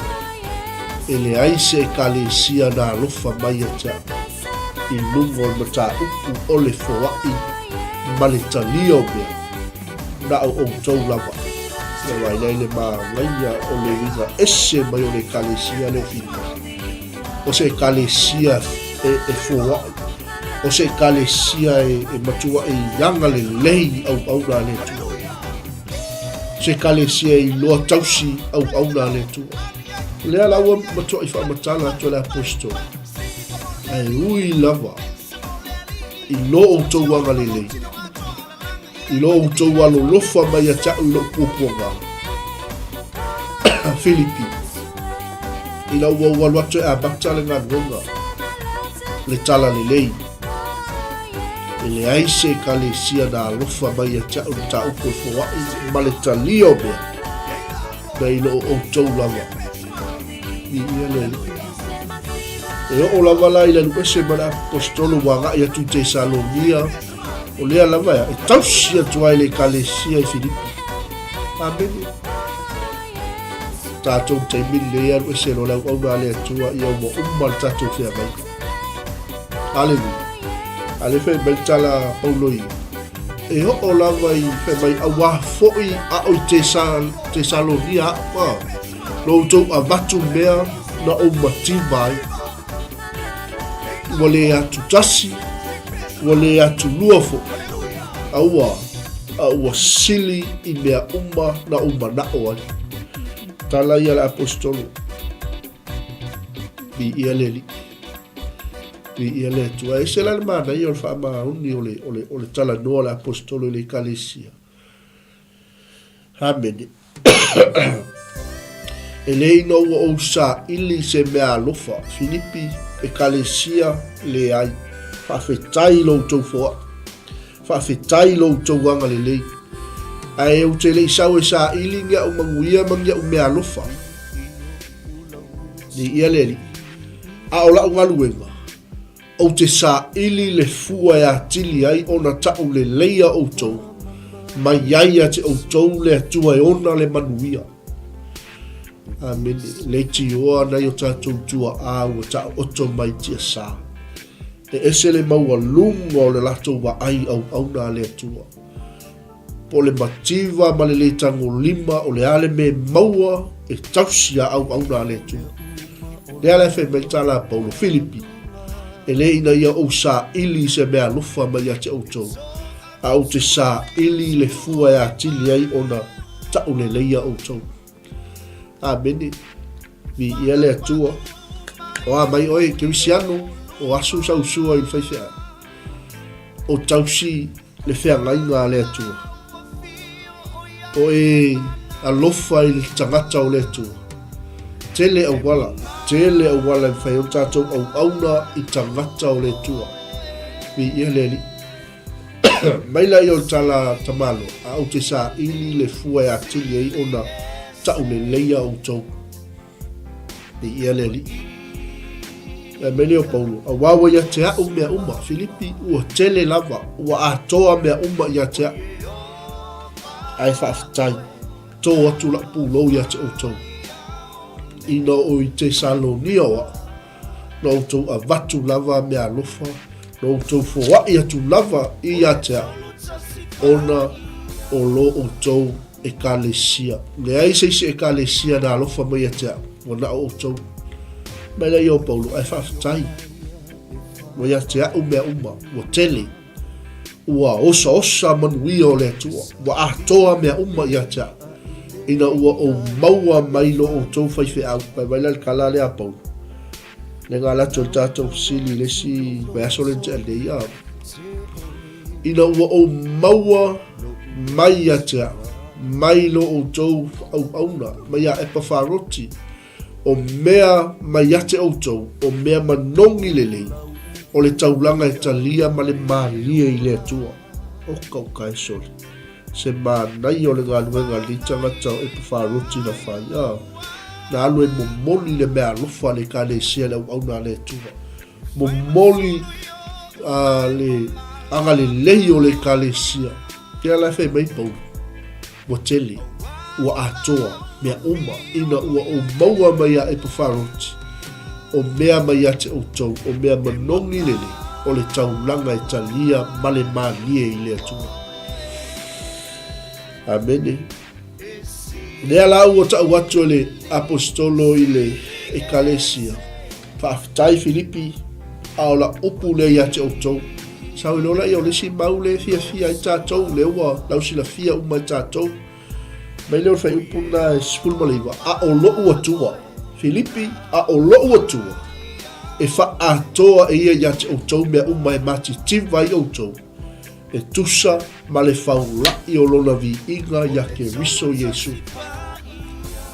e leai se Ekalesia na alofa mai ia te au i luga o le mataupu o le foaʻi ma le talia o mea. Na o outou lava. Ia vaai le manaia o le uiga ese mai o le Ekalesia lea o Filipi. O se Ekalesia e foai. O se Ekalesia e matuai agalelei i auauna a le Atua. O se Ekalesia e iloa tausi auauna a le Atua. O lea la ua matuai faamatala atu e le Aposetolo. Ae ui lava i lo outou agalelei, I lo outou alolofa mai ia te au i lou puapuaga. Filipi. Ina ua ou alu atu e amata le galuega, le talalelei, e leai se Ekalesia na alofa mai ia te au i le mataupu o le foai ma le talia o mea, nai lo outou lava. Viia le Alii. E oo lava la i le alu ese ma le aposetolo ua agai atu i Tesalonia, o lea lava e tausi atu ai le ekalesia i Filipi. Amene. Tatou taimi lenei alu ese loa le auauna a le Atua ia ua uma le tatou feagaiga. Aleluia. A le fai mai le tala a Paulo i e oo lava i fai mai auā foi a o i Tesalonia a lo outou avatu mea na ou mativa ai. Ua le atu tasi, ua le atu lua foi, a ua, a ua sili i mea uma na ou manao ai. Tala ia le aposetolo. Viia le Alii. Viia le Atua. E ese la le manaia o le faamaoni o le, o le, o le talanoa a le aposetolo i le ekalesia. Amene. E le ina ua ou saili i se mea alofa, Filipi, Ekalesia, leai. Faafetai i lo outou foai. Faafetai i lo outou agalelei. Ae ou te le i sau e saili ni a'u manuia ma ni a'u mea alofa. Viia le Alii. A o la'u galuega, Ou te saili le fua e atili ai ona tauleleia outou, mai ai ia te outou le Atua e ona le manuia. Amene. Leitioa nai o tatou tua'a ua taoto mai tiasa. E ese le maualuga o le latou vaai auauna a le Atua. Po o le mativa ma le le tagolima o le a le mea e maua e tausi a auauna a le Atua. Lea la e fai mai le tala a Paulo, Filipi, e le ina ia ou saili i se mea alofa mai ia te outou, a ou te saili i le fua e atili ai ona tauleleia outou. Amene. Viia le Atua. O a mai oe, Kerisiano, o asu sau sua i le faifeau. O tausi le feagaiga a le Atua. O e alofa i le tagata o le Atua. Tele auala, tele auala e mafai ai ona tatou auauna i tagata o le Atua. Viia le Alii. Mai laia o le tala a Tamaloa, a ou te saili le fua e atili ai ona tauleleia outou. Viia le Alii. Fai mai lea o Paulo, Auā ua ia te a'u mea uma, Filipi, ua tele lava, ua atoa mea uma ia te a'u. Ae faafetai, tō atu la'u pulou ia te outou. Ina o i Tesalonia o a'u, na outou avatu lava mea alofa, na outou foa'i atu lava ia te a'u, ona o lo outou Ekalesia. Leai se isi Ekalesia na alofa mai ia te au, ua na o outou. Mai laia o Paulo, ae faafetai. Ua ia te au mea uma, ua tele. Ua osaosa manuia o le Atua, ua atoa mea uma ia te au. Ina ua ou maua mai lo outou faifeau, fai mai la le tala lea a Paulo. Le ga alu atu o le tatou fesili i le isi vaiaso lea na tea nei, a. Ina ua ou maua mai ia te au, mai lo outou auauna, mai ia Epafaroti, o mea mai ia te outou, o mea manogi lelei, o le taulaga e talia ma le malie i le Atua. Oka oka e sole. Se manaia o le galuega a lenei tagata o Epafaroti na fai, a, na alu e momoli le mea alofa a le Ekalesia i le auauna a le Atua. Momoli a le agalelei o le Ekalesia. Pea la e fai mai Paulo, ua tele, ua atoa mea uma ina ua ou maua mai ia Epafaroti, o mea mai ia te outou, o mea manogi lelei, o le taulaga e talia ma le malie i le Atua. Amene. Lea la ua tau atu e le aposetolo i le ekalesia, Faafetai Filipi, a o lau upu lea ia te outou. Sau iloa laia o le isi mau lea e fiafia ai tatou, lea ua lausilafia uma e tatou. Mai lea o le fuaiupu lena e 19, a o lou Atua, Filipi, a o lou Atua, e faaatoa e ia ia te outou mea uma e matitiva ai outou, e tusa ma le faula'i o lona viiga iā Keriso Iesu.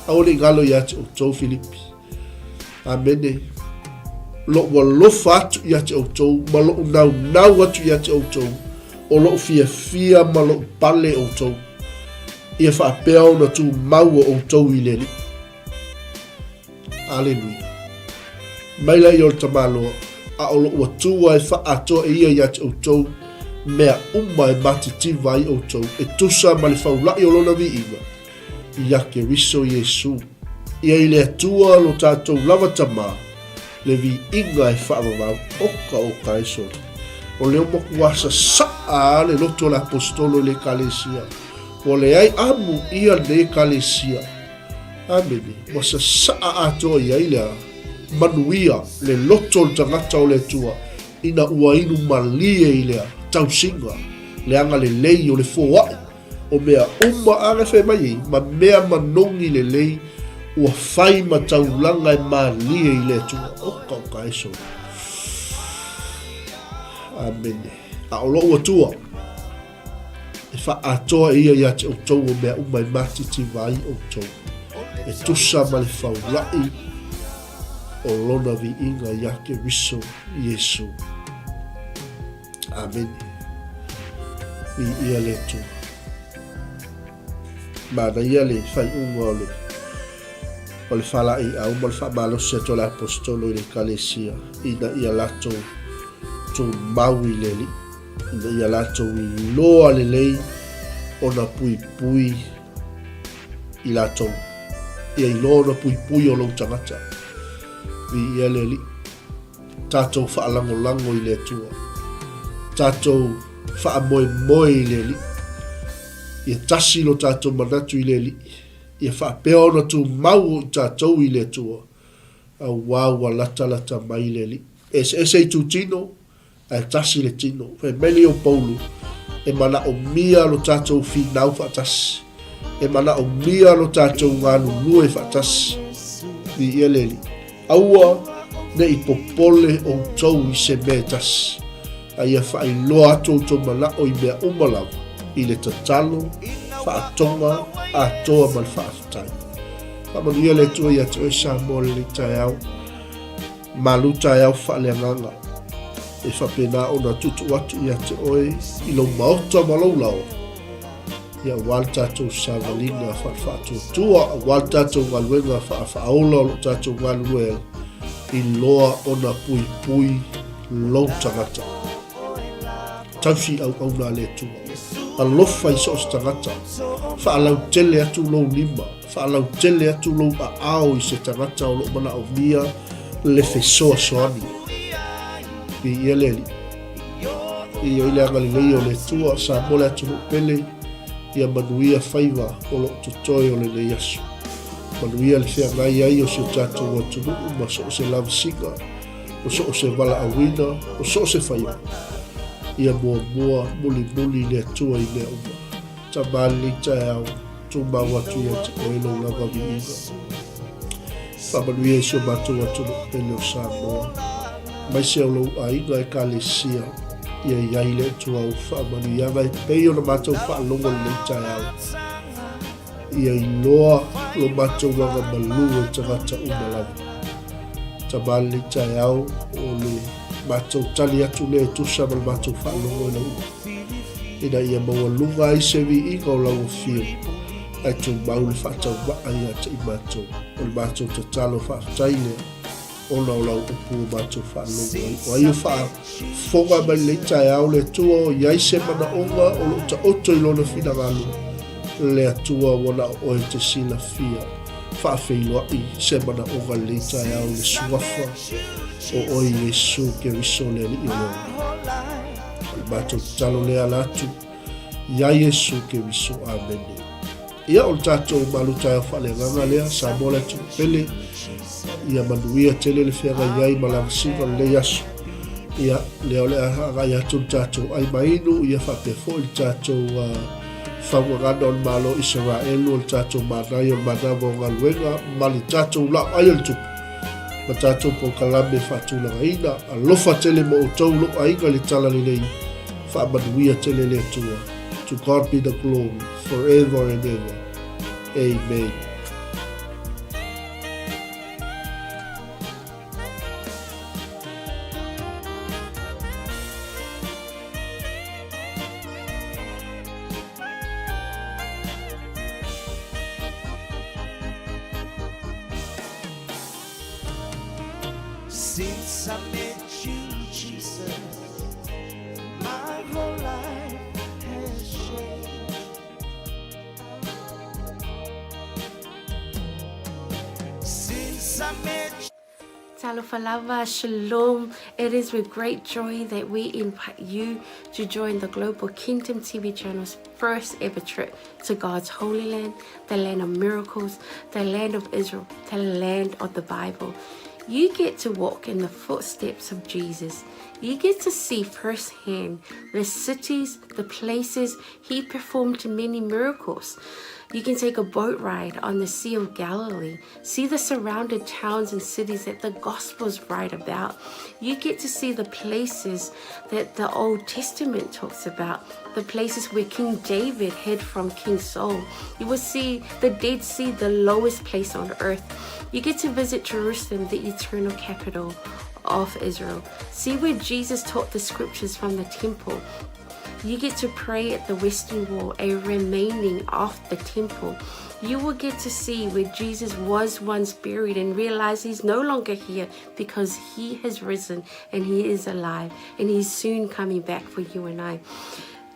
Aua ne i galo ia te outou, Filipi. Amene. Lo'u alofa atu ia te outou, ma lo'u naunau atu ia te outou, o lo'u fiafia ma lo'u pale outou, ia faapea ona tumau o outou i le Alii. Aleluia. Mai laia o le tamaloa, a o lou Atua e faaatoa e ia ia te outou mea uma e matitiva ai outou, e tusa ma le faula'i o lona viiga, ia Keriso Iesu. Ia i le Atua lo tatou lava Tama, le viiga e faavavau, oka oka e sole. O lea ua matua sasaa a le loto o le Aposetolo i le Ekalesia. Ua leai amu ia lenei Ekalesia. Amene. Ua sasaa atoa i ai le manuia, le loto o le tagata o le Atua, ina ua inu malie i le tausiga, le agalelei o le foai o mea uma a le fai mai ai, ma mea manogi lelei ua fai ma taulaga e malie i le Atua. Oka oka e sole. Amene. A o lou Atua, E faaatoa ia ia te outou o mea uma e matitiva ai outou, e tusa ma le faula'i o lona viiga ia Keriso Iesu. Amene. Viia le Atua. Manaia le faaiuga o le o le faalaeiau ma le faamalosi atu a le Aposetolo i le Ekalesia ina ia latou tumau i le Alii. ina ia latou iloa lelei ona puipui i latou. Ia iloa ona puipui o lou tagata. Viia le Alii. Tatou faalagolago i le Atua. Tatou faamoemoe i le Alii. Ia tasi lo tatou manatu i le Alii. Ia faapea ona tumau o i tatou i le Atua. Auā ua latalata mai le Alii. E eseese itutino, ae tasi le tino. Fai mai lea o Paulo, e manaomia lo tatou finau faatasi, e manaomia lo tatou galulue faatasi. Viia le Alii. Aua ne i popole outou i se mea e tasi, a ia faailoa atu outou manao i mea uma lava, i le tatalo, faatoga atoa ma le faafetai. Faamanuia le Atua ia te oe Samoa i lenei taeao. Malu taeao faaleagaga e faapena ona tuutuu atu ia te oe i lou maota ma lou laoa, ia aua le tatou savaliga faafaatuatua, aua le tatou galuega faafaaola o lo tatou galulue ai, iloa ona puipui lou tagata. Tausi auauna a le Atua. Alofa i so o se tagata. Faalautele atu lou lima. Faalautele atu lou aao i se tagata o lo o manaomia le fesoasoani. Viia le Alii. Viia i le agalelei o le Atua, Samoa le atunuu pele, ia manuia faiva o lo o totoe o lenei aso. Manuia le feagai ai o si o tatou atunuu ma so o se lavasiga, o so o se valaauina, o so o se faiva. Ia muamua mulimuli le Atua i mea uma. Tama lenei taeao, tumau atu ia te oe lou lava viiga. Faamanuia i si o matou atunuu pele o Samoa, aemaise o lou aiga Ekalesia, ia i ai le Atua ou faamanuiaga e pei ona matou faalogo i lenei taeao. Ia iloa lo matou agamalu e tagata uma lava. Tama lenei taeao o le matou tali atu lea e tusa ma le matou faalogo i lau upu, ina ia maualuga ai se viiga o lau afio, ae tumau le faataumaa ia te i matou. O le matou tatalo faafetai lea, ona o lau upu ua matou faalogo ai. O ai o faafofoga mai lenei taeao le Atua o i ai se manaoga o lo o taoto i lona finagalo, le Atua ua na o oe te silafia. Faafeiloai se manaoga lenei taeao i le suafa o oe Iesu Keriso le Alii o le ola. O le matou tatalo lea ala atu iā Iesu Keriso. Amene. Ia, o le tatou malu taeao faaleagaga lea, Samoa le atunuu pele, ia manuia tele le feagai ai ma lavasiga o lenei aso. Ia, lea o le a agai atu le tatou ai ma inu, ia faapea foi le tatou uh, faugagana o le Malo o Isaraelu, o le tatou manaia o le manava o galuega, ma le tatou lau ai o le tupe, ma tatou polokalame faatulagaina. Alofa tele mo outou lou aiga i le Talalelei, faamanuia tele le Atua. To God be the glory forever and ever. Amen. Since I met you, Jesus, my whole life has changed. Since I met Talofa lava, shalom. It is with great joy that we invite you to join the Global Kingdom TV channel's first ever trip to God's holy land, the land of miracles, the land of Israel, the land of the Bible. You get to walk in the footsteps of Jesus. You get to see firsthand the cities, the places he performed many miracles. You can take a boat ride on the Sea of Galilee, see the surrounded towns and cities that the Gospels write about. You get to see the places that the Old Testament talks about, the places where King David hid from King Saul. You will see the Dead Sea, the lowest place on earth. You get to visit Jerusalem, the eternal capital of Israel. See where Jesus taught the scriptures from the temple. You get to pray at the Western Wall, a remaining of the temple. You will get to see where Jesus was once buried and realize he's no longer here because he has risen and he is alive and he's soon coming back for you and I.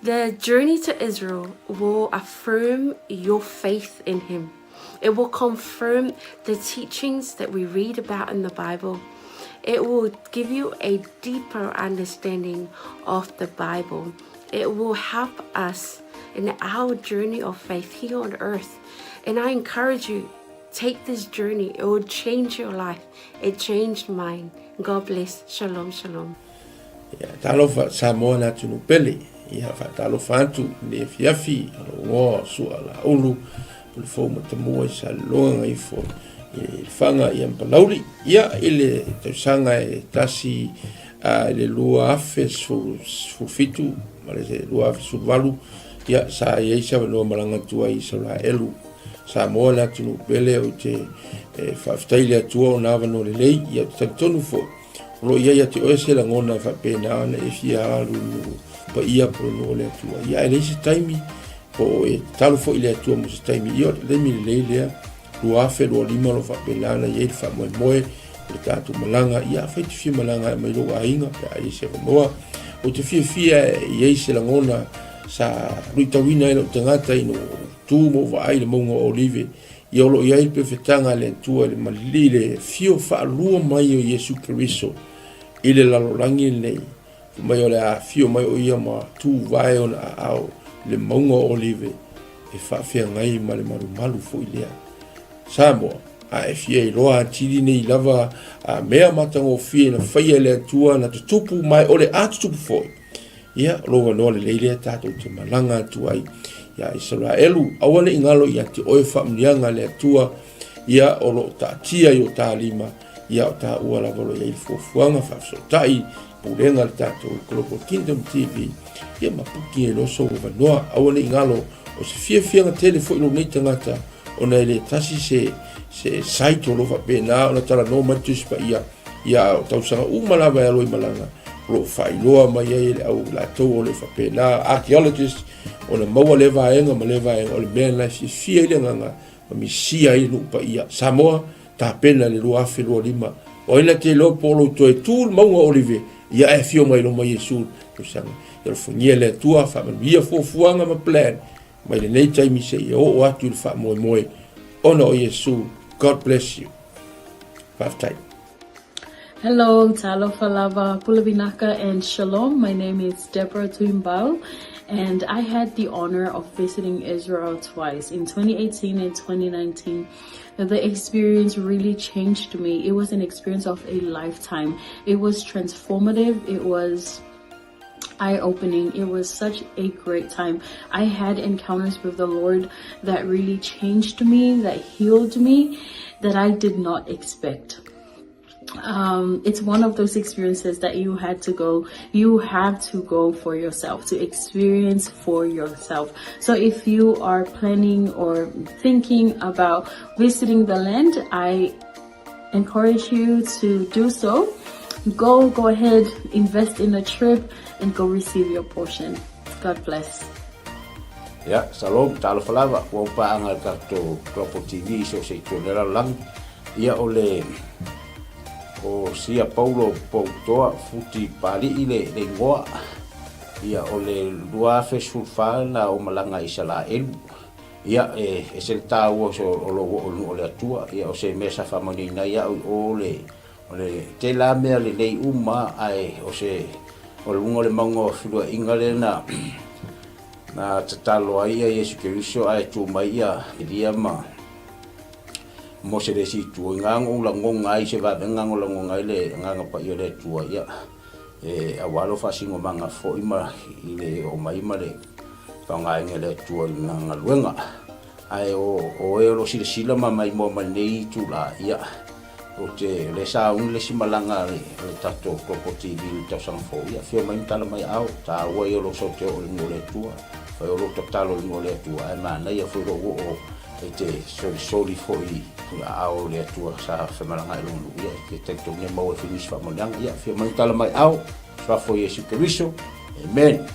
The journey to Israel will affirm your faith in him. It will confirm the teachings that we read about in the Bible. It will give you a deeper understanding of the Bible. It will help us in our journey of faith here on earth. And I encourage you, take this journey. It will change your life. It changed mine. God bless. Shalom, shalom. Ia, talofa Samoa le atunuu pele. Ia, faatalofa atu i le afiafi o lou igoa o Sua Laulu, Pulefou Matamua i Salelologa Gagaifo i Lefaga ia ma Palauli. Ia, i le tausaga e tasi i le 2017 ma le 2018, ia, sa i ai se avanoa malaga atu ai i Isaraelu. Samoa le atunuu pele, ou te faafetai i le Atua ona avanoa lelei, ia, ou te talitonu foi, O lo o i ai ia te oe se lagona e faapena ona e fia alu i nuu paia po o le nuu o le Atua. Ia, ae leai se taimi, po o e tatalo foi i le Atua mo se taimi. Ia, o le taimi lelei lea, 2025 o lo o faapena ona i ai le faamoemoe o le tatou malaga. Ia, afai e te fia malaga e aumai lou aiga pe a i ai se avanoa. Ou te fiafia e i ai se lagona sa luitauina ai lou tagata ina ua ou tu ma ou vaai i le mauga o Olive Ia o lo o i ai le pefetaga a le Atua i le malili i le afio faalua mai o Iesu Keriso i le lalolagi lenei, fai mai o le a afio mai o ia ma tuvae ona aao i le mauga o Olive e faafeagai ma le malumalu foi lea. Samoa, a e fia iloa atili nei lava a mea matagofie na faia e le Atua na tutupu ma e o le a tutupu foi, Ia, o lou avanoa lelei lea tatou te malaga atu ai ia Isaraelu. Aua ne i galo ia te oe faamanuiaga a le Atua, ia o lo o taatia i o ta lima, ia o taua lava o lo o i ai le fuafuaga faafesootai, pulega a le tatou Global Kingdom TV, ia ma puki ai loa sou avanoa. Aua ne i galo, o se fiafiaga tele foi lou nei tagata, ona e le tasi se, se site o lo o faapena ona talanoa mai le Tusi Paia, Ia, o tausaga uma lava e alo i malaga, o lo o faailoa mai ai e le au latou o le faapena, archaeologist, ona maua lea vaega ma lea vaega, o le mea lena e fiafia ai le agaga ma misia ai le nuu paia. Samoa, tapena le 2025. O ai na te iloa po o lou toe tu le mauga o Olive, ia ae afio mai loma Iesu le tausaga. Ia alofagia le Atua, faamanuia fuafuaga ma plan mai lenei taimi seia oo atu i le faamoemoe ona o Iesu. God bless you. Faafetai. Hello, talofa lava, pule vinaka and shalom. My name is Deborah Tuimbau and I had the honor of visiting Israel twice in 2018 and 2019. The experience really changed me. It was an experience of a lifetime. It was transformative. It was eye-opening. It was such a great time. I had encounters with the Lord that really changed me, that healed me, that I did not expect. It's one of those experiences that you had to go, you have to go for yourself, to experience for yourself. So if you are planning or thinking about visiting the land, I encourage you to do so. Go, go ahead, invest in a trip and go receive your portion. God bless. Ia, shalom, talofa lava, ua ou paaga i le tatou Global TV i so o se itu o le lalolagi. Ia, o le. O Sia Paulo Poutoa Futi Pali'i le igoa. Ia, o le 2014 na ou malaga i Isalaelu. Ia, e ese le taua o lou oo i luga o le Atua. Ia, o se mea sa faamanuiaina ai au i o le, o le tele lava mea lelei uma, ae o se, o luga o le mauga o feluaiga lea na, na tatalo ai ia Iesu Keriso ae tu mai ia Elia ma Mose le isi itu. I na ou lagona ai se vavega na lagona ai le Agaga Paia o le Atua, ia, e aua lou faasinomaga foi ma i le oo mai ma le faaaogaina e le Atua i lana galuega. Ae o oe o lo o silasila ma maimoa mai lenei itula, ia, ou te, o lea sa uni le isi malaga a le tatou Global TV i le tausaga fou, ia, afio mai ma tala mai aao, taua ia o lou sau te oo i le nuu o le Atua, fai o lou tatalo i le nuu o le Atua, ae manaia foi lou oo E te solisoli foi i aao o le Atua sa femalagaai lona nuu, ia, e te talitonu e maua ai foi nisi faamanuiaga. Ia, afio mai ma tala mai ao, Suafa o Iesu Keriso. Amen.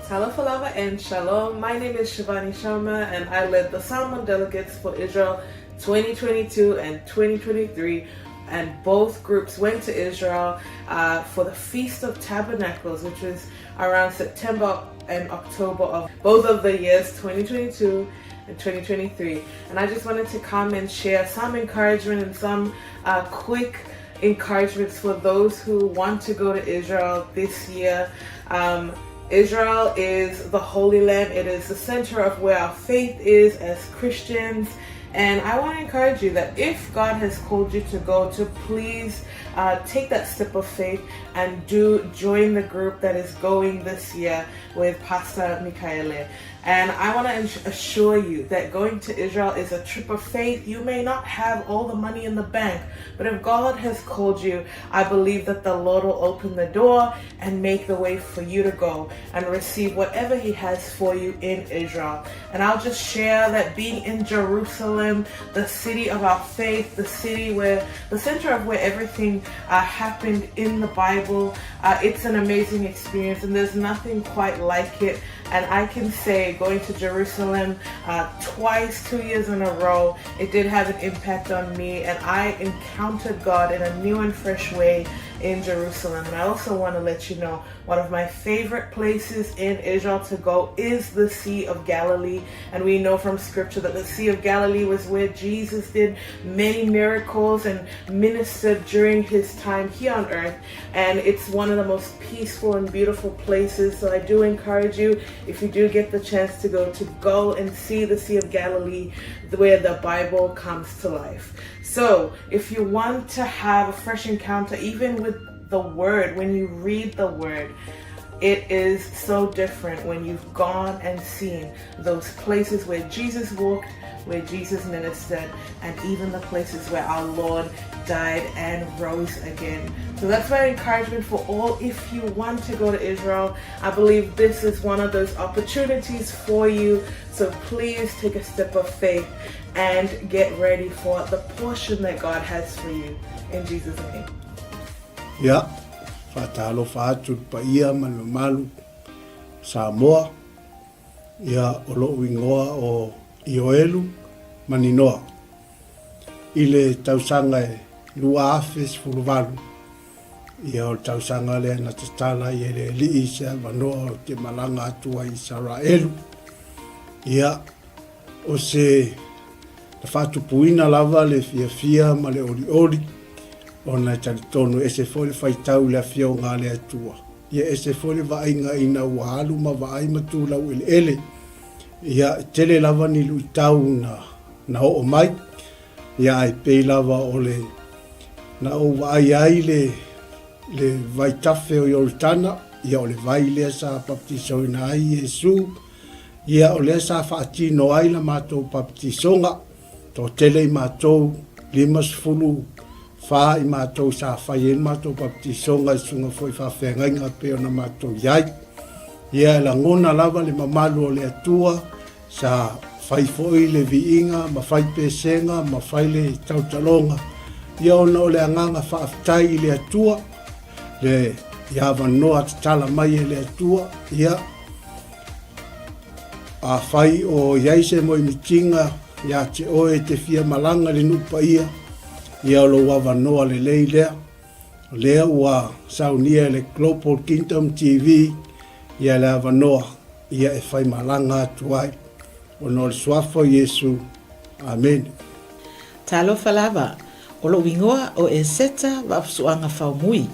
Talofa lava and shalom. My name is Shivani Sharma and I led the Samoan delegates for Israel 2022 and 2023 and both groups went to Israel uh, for the Feast of Tabernacles, which was around September and October of both of the years 2022 and 2023. And I just wanted to come and share some encouragement and some uh, quick encouragements for those who want to go to Israel this year. Um, Israel is the Holy Land. It is the center of where our faith is as Christians. And I want to encourage you that if God has called you to go, to please uh, take that step of faith and do join the group that is going this year with Pastor Mikaele. And I want to assure you that going to Israel is a trip of faith. You may not have all the money in the bank, but if God has called you, I believe that the Lord will open the door and make the way for you to go and receive whatever He has for you in Israel. And I'll just share that being in Jerusalem, the city of our faith, the city where the center of where everything uh, happened in the Bible, uh, it's an amazing experience, and there's nothing quite like it. And I can say, going to Jerusalem uh, twice, two years in a row, it did have an impact on me, and I encountered God in a new and fresh way in Jerusalem. And I also want to let you know one of my favorite places in Israel to go is the Sea of Galilee. And we know from scripture that the Sea of Galilee was where Jesus did many miracles and ministered during his time here on earth. And it's one of the most peaceful and beautiful places. So I do encourage you, if you do get the chance to go, to go and see the Sea of Galilee where the Bible comes to life. So if you want to have a fresh encounter, even with the Word, when you read the Word, it is so different when you've gone and seen those places where Jesus walked, where Jesus ministered, and even the places where our Lord died and rose again. So that's my encouragement for all. If you want to go to Israel, I believe this is one of those opportunities for you. So please take a step of faith and get ready for the portion that God has for you. In Jesus' name. Ia, faatalofa atu i le paia ma le mamalu Samoa, ia o lo'u igoa o Ioelu Maninoa. I le tausaga e 2018, ia o le tausaga lea na tatala ai e le Alii se avanoa ou te malaga atu ai i Isaraelu. Ia, o se na faatupuina lava le fiafia ma le olioli, ona e talitonu e ese foi le faitau i le Afioga a le Atua. Ia ese foi le vaaiga ina ua alu ma vaai ma tu laueleele. Ia, e tele lava ni luitau na, na oo mai, ia ae pei lava o le na ou vaai ai le, le vaitafe o Ioritana, ia o le vai lea sa baptisoina ai Iesu, ia o lea sa faatino ai la matou baptisoga, toatele i matou, 54 i matou sa fai ai le matou baptisoga i susuga foi i faafeagaiga pei ona matou i ai. Ia e lagona lava le mamalu o le Atua sa fai foi le viiga ma fai pesega ma fai le tautaloga, ia ona o le agaga faafetai i le Atua, le i avanoa tatala mai e le Atua, ia afai o i ai se moemitiga ia te oe e te fia malaga i le nuu paia, ia o lou avanoa lelei lea. O lea ua saunia e le Global Kingdom TV ia le avanoa ia e faimalaga atu ai ona o le Suafa o Iesu. Amene. Talofa lava, o lou igoa o Eseta Vaafusuaga Faumui.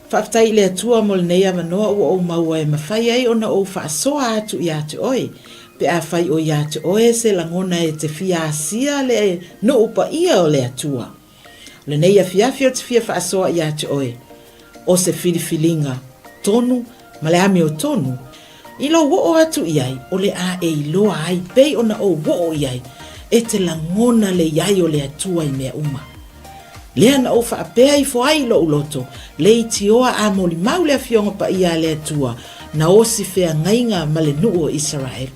Faafetai i le Atua mo lenei avanoa ua ou maua e mafai ai ona ou faasoa atu ia te oe, pe afai o ia te oe se lagona e te fia asia le nuu paia o le Atua. O lenei afiafi ou te fia faasoa ia te oe, o se filifiliga tonu ma le amiotonu, i lou oo atu i ai o le a e iloa ai pei ona ou oo i ai, e te lagona le i ai o le Atua i mea uma. Lea na ou faapea ifo ai i lou loto, leitioa a molimau le Afioga Paia a le Atua, na osi feagaiga ma le nuu o Isaraelu.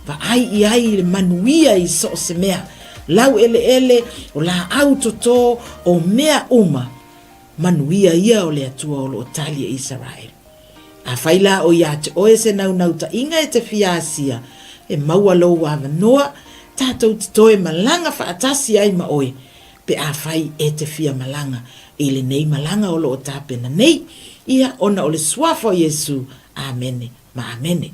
Vaai i ai i le manuia i so o se mea, laueleele, o laau toto, o mea uma, manuia ia o le Atua o lo o tali e Isaraelu. Afai la o ia te oe se naunautai-ga e te fia asia, e maua lou avanoa, tatou te toe malaga faatasi ai ma oe, pe afai e te fia malaga i lenei malaga o lo o tapena nei, ia ona o le Suafa o Iesu. Amene ma amene.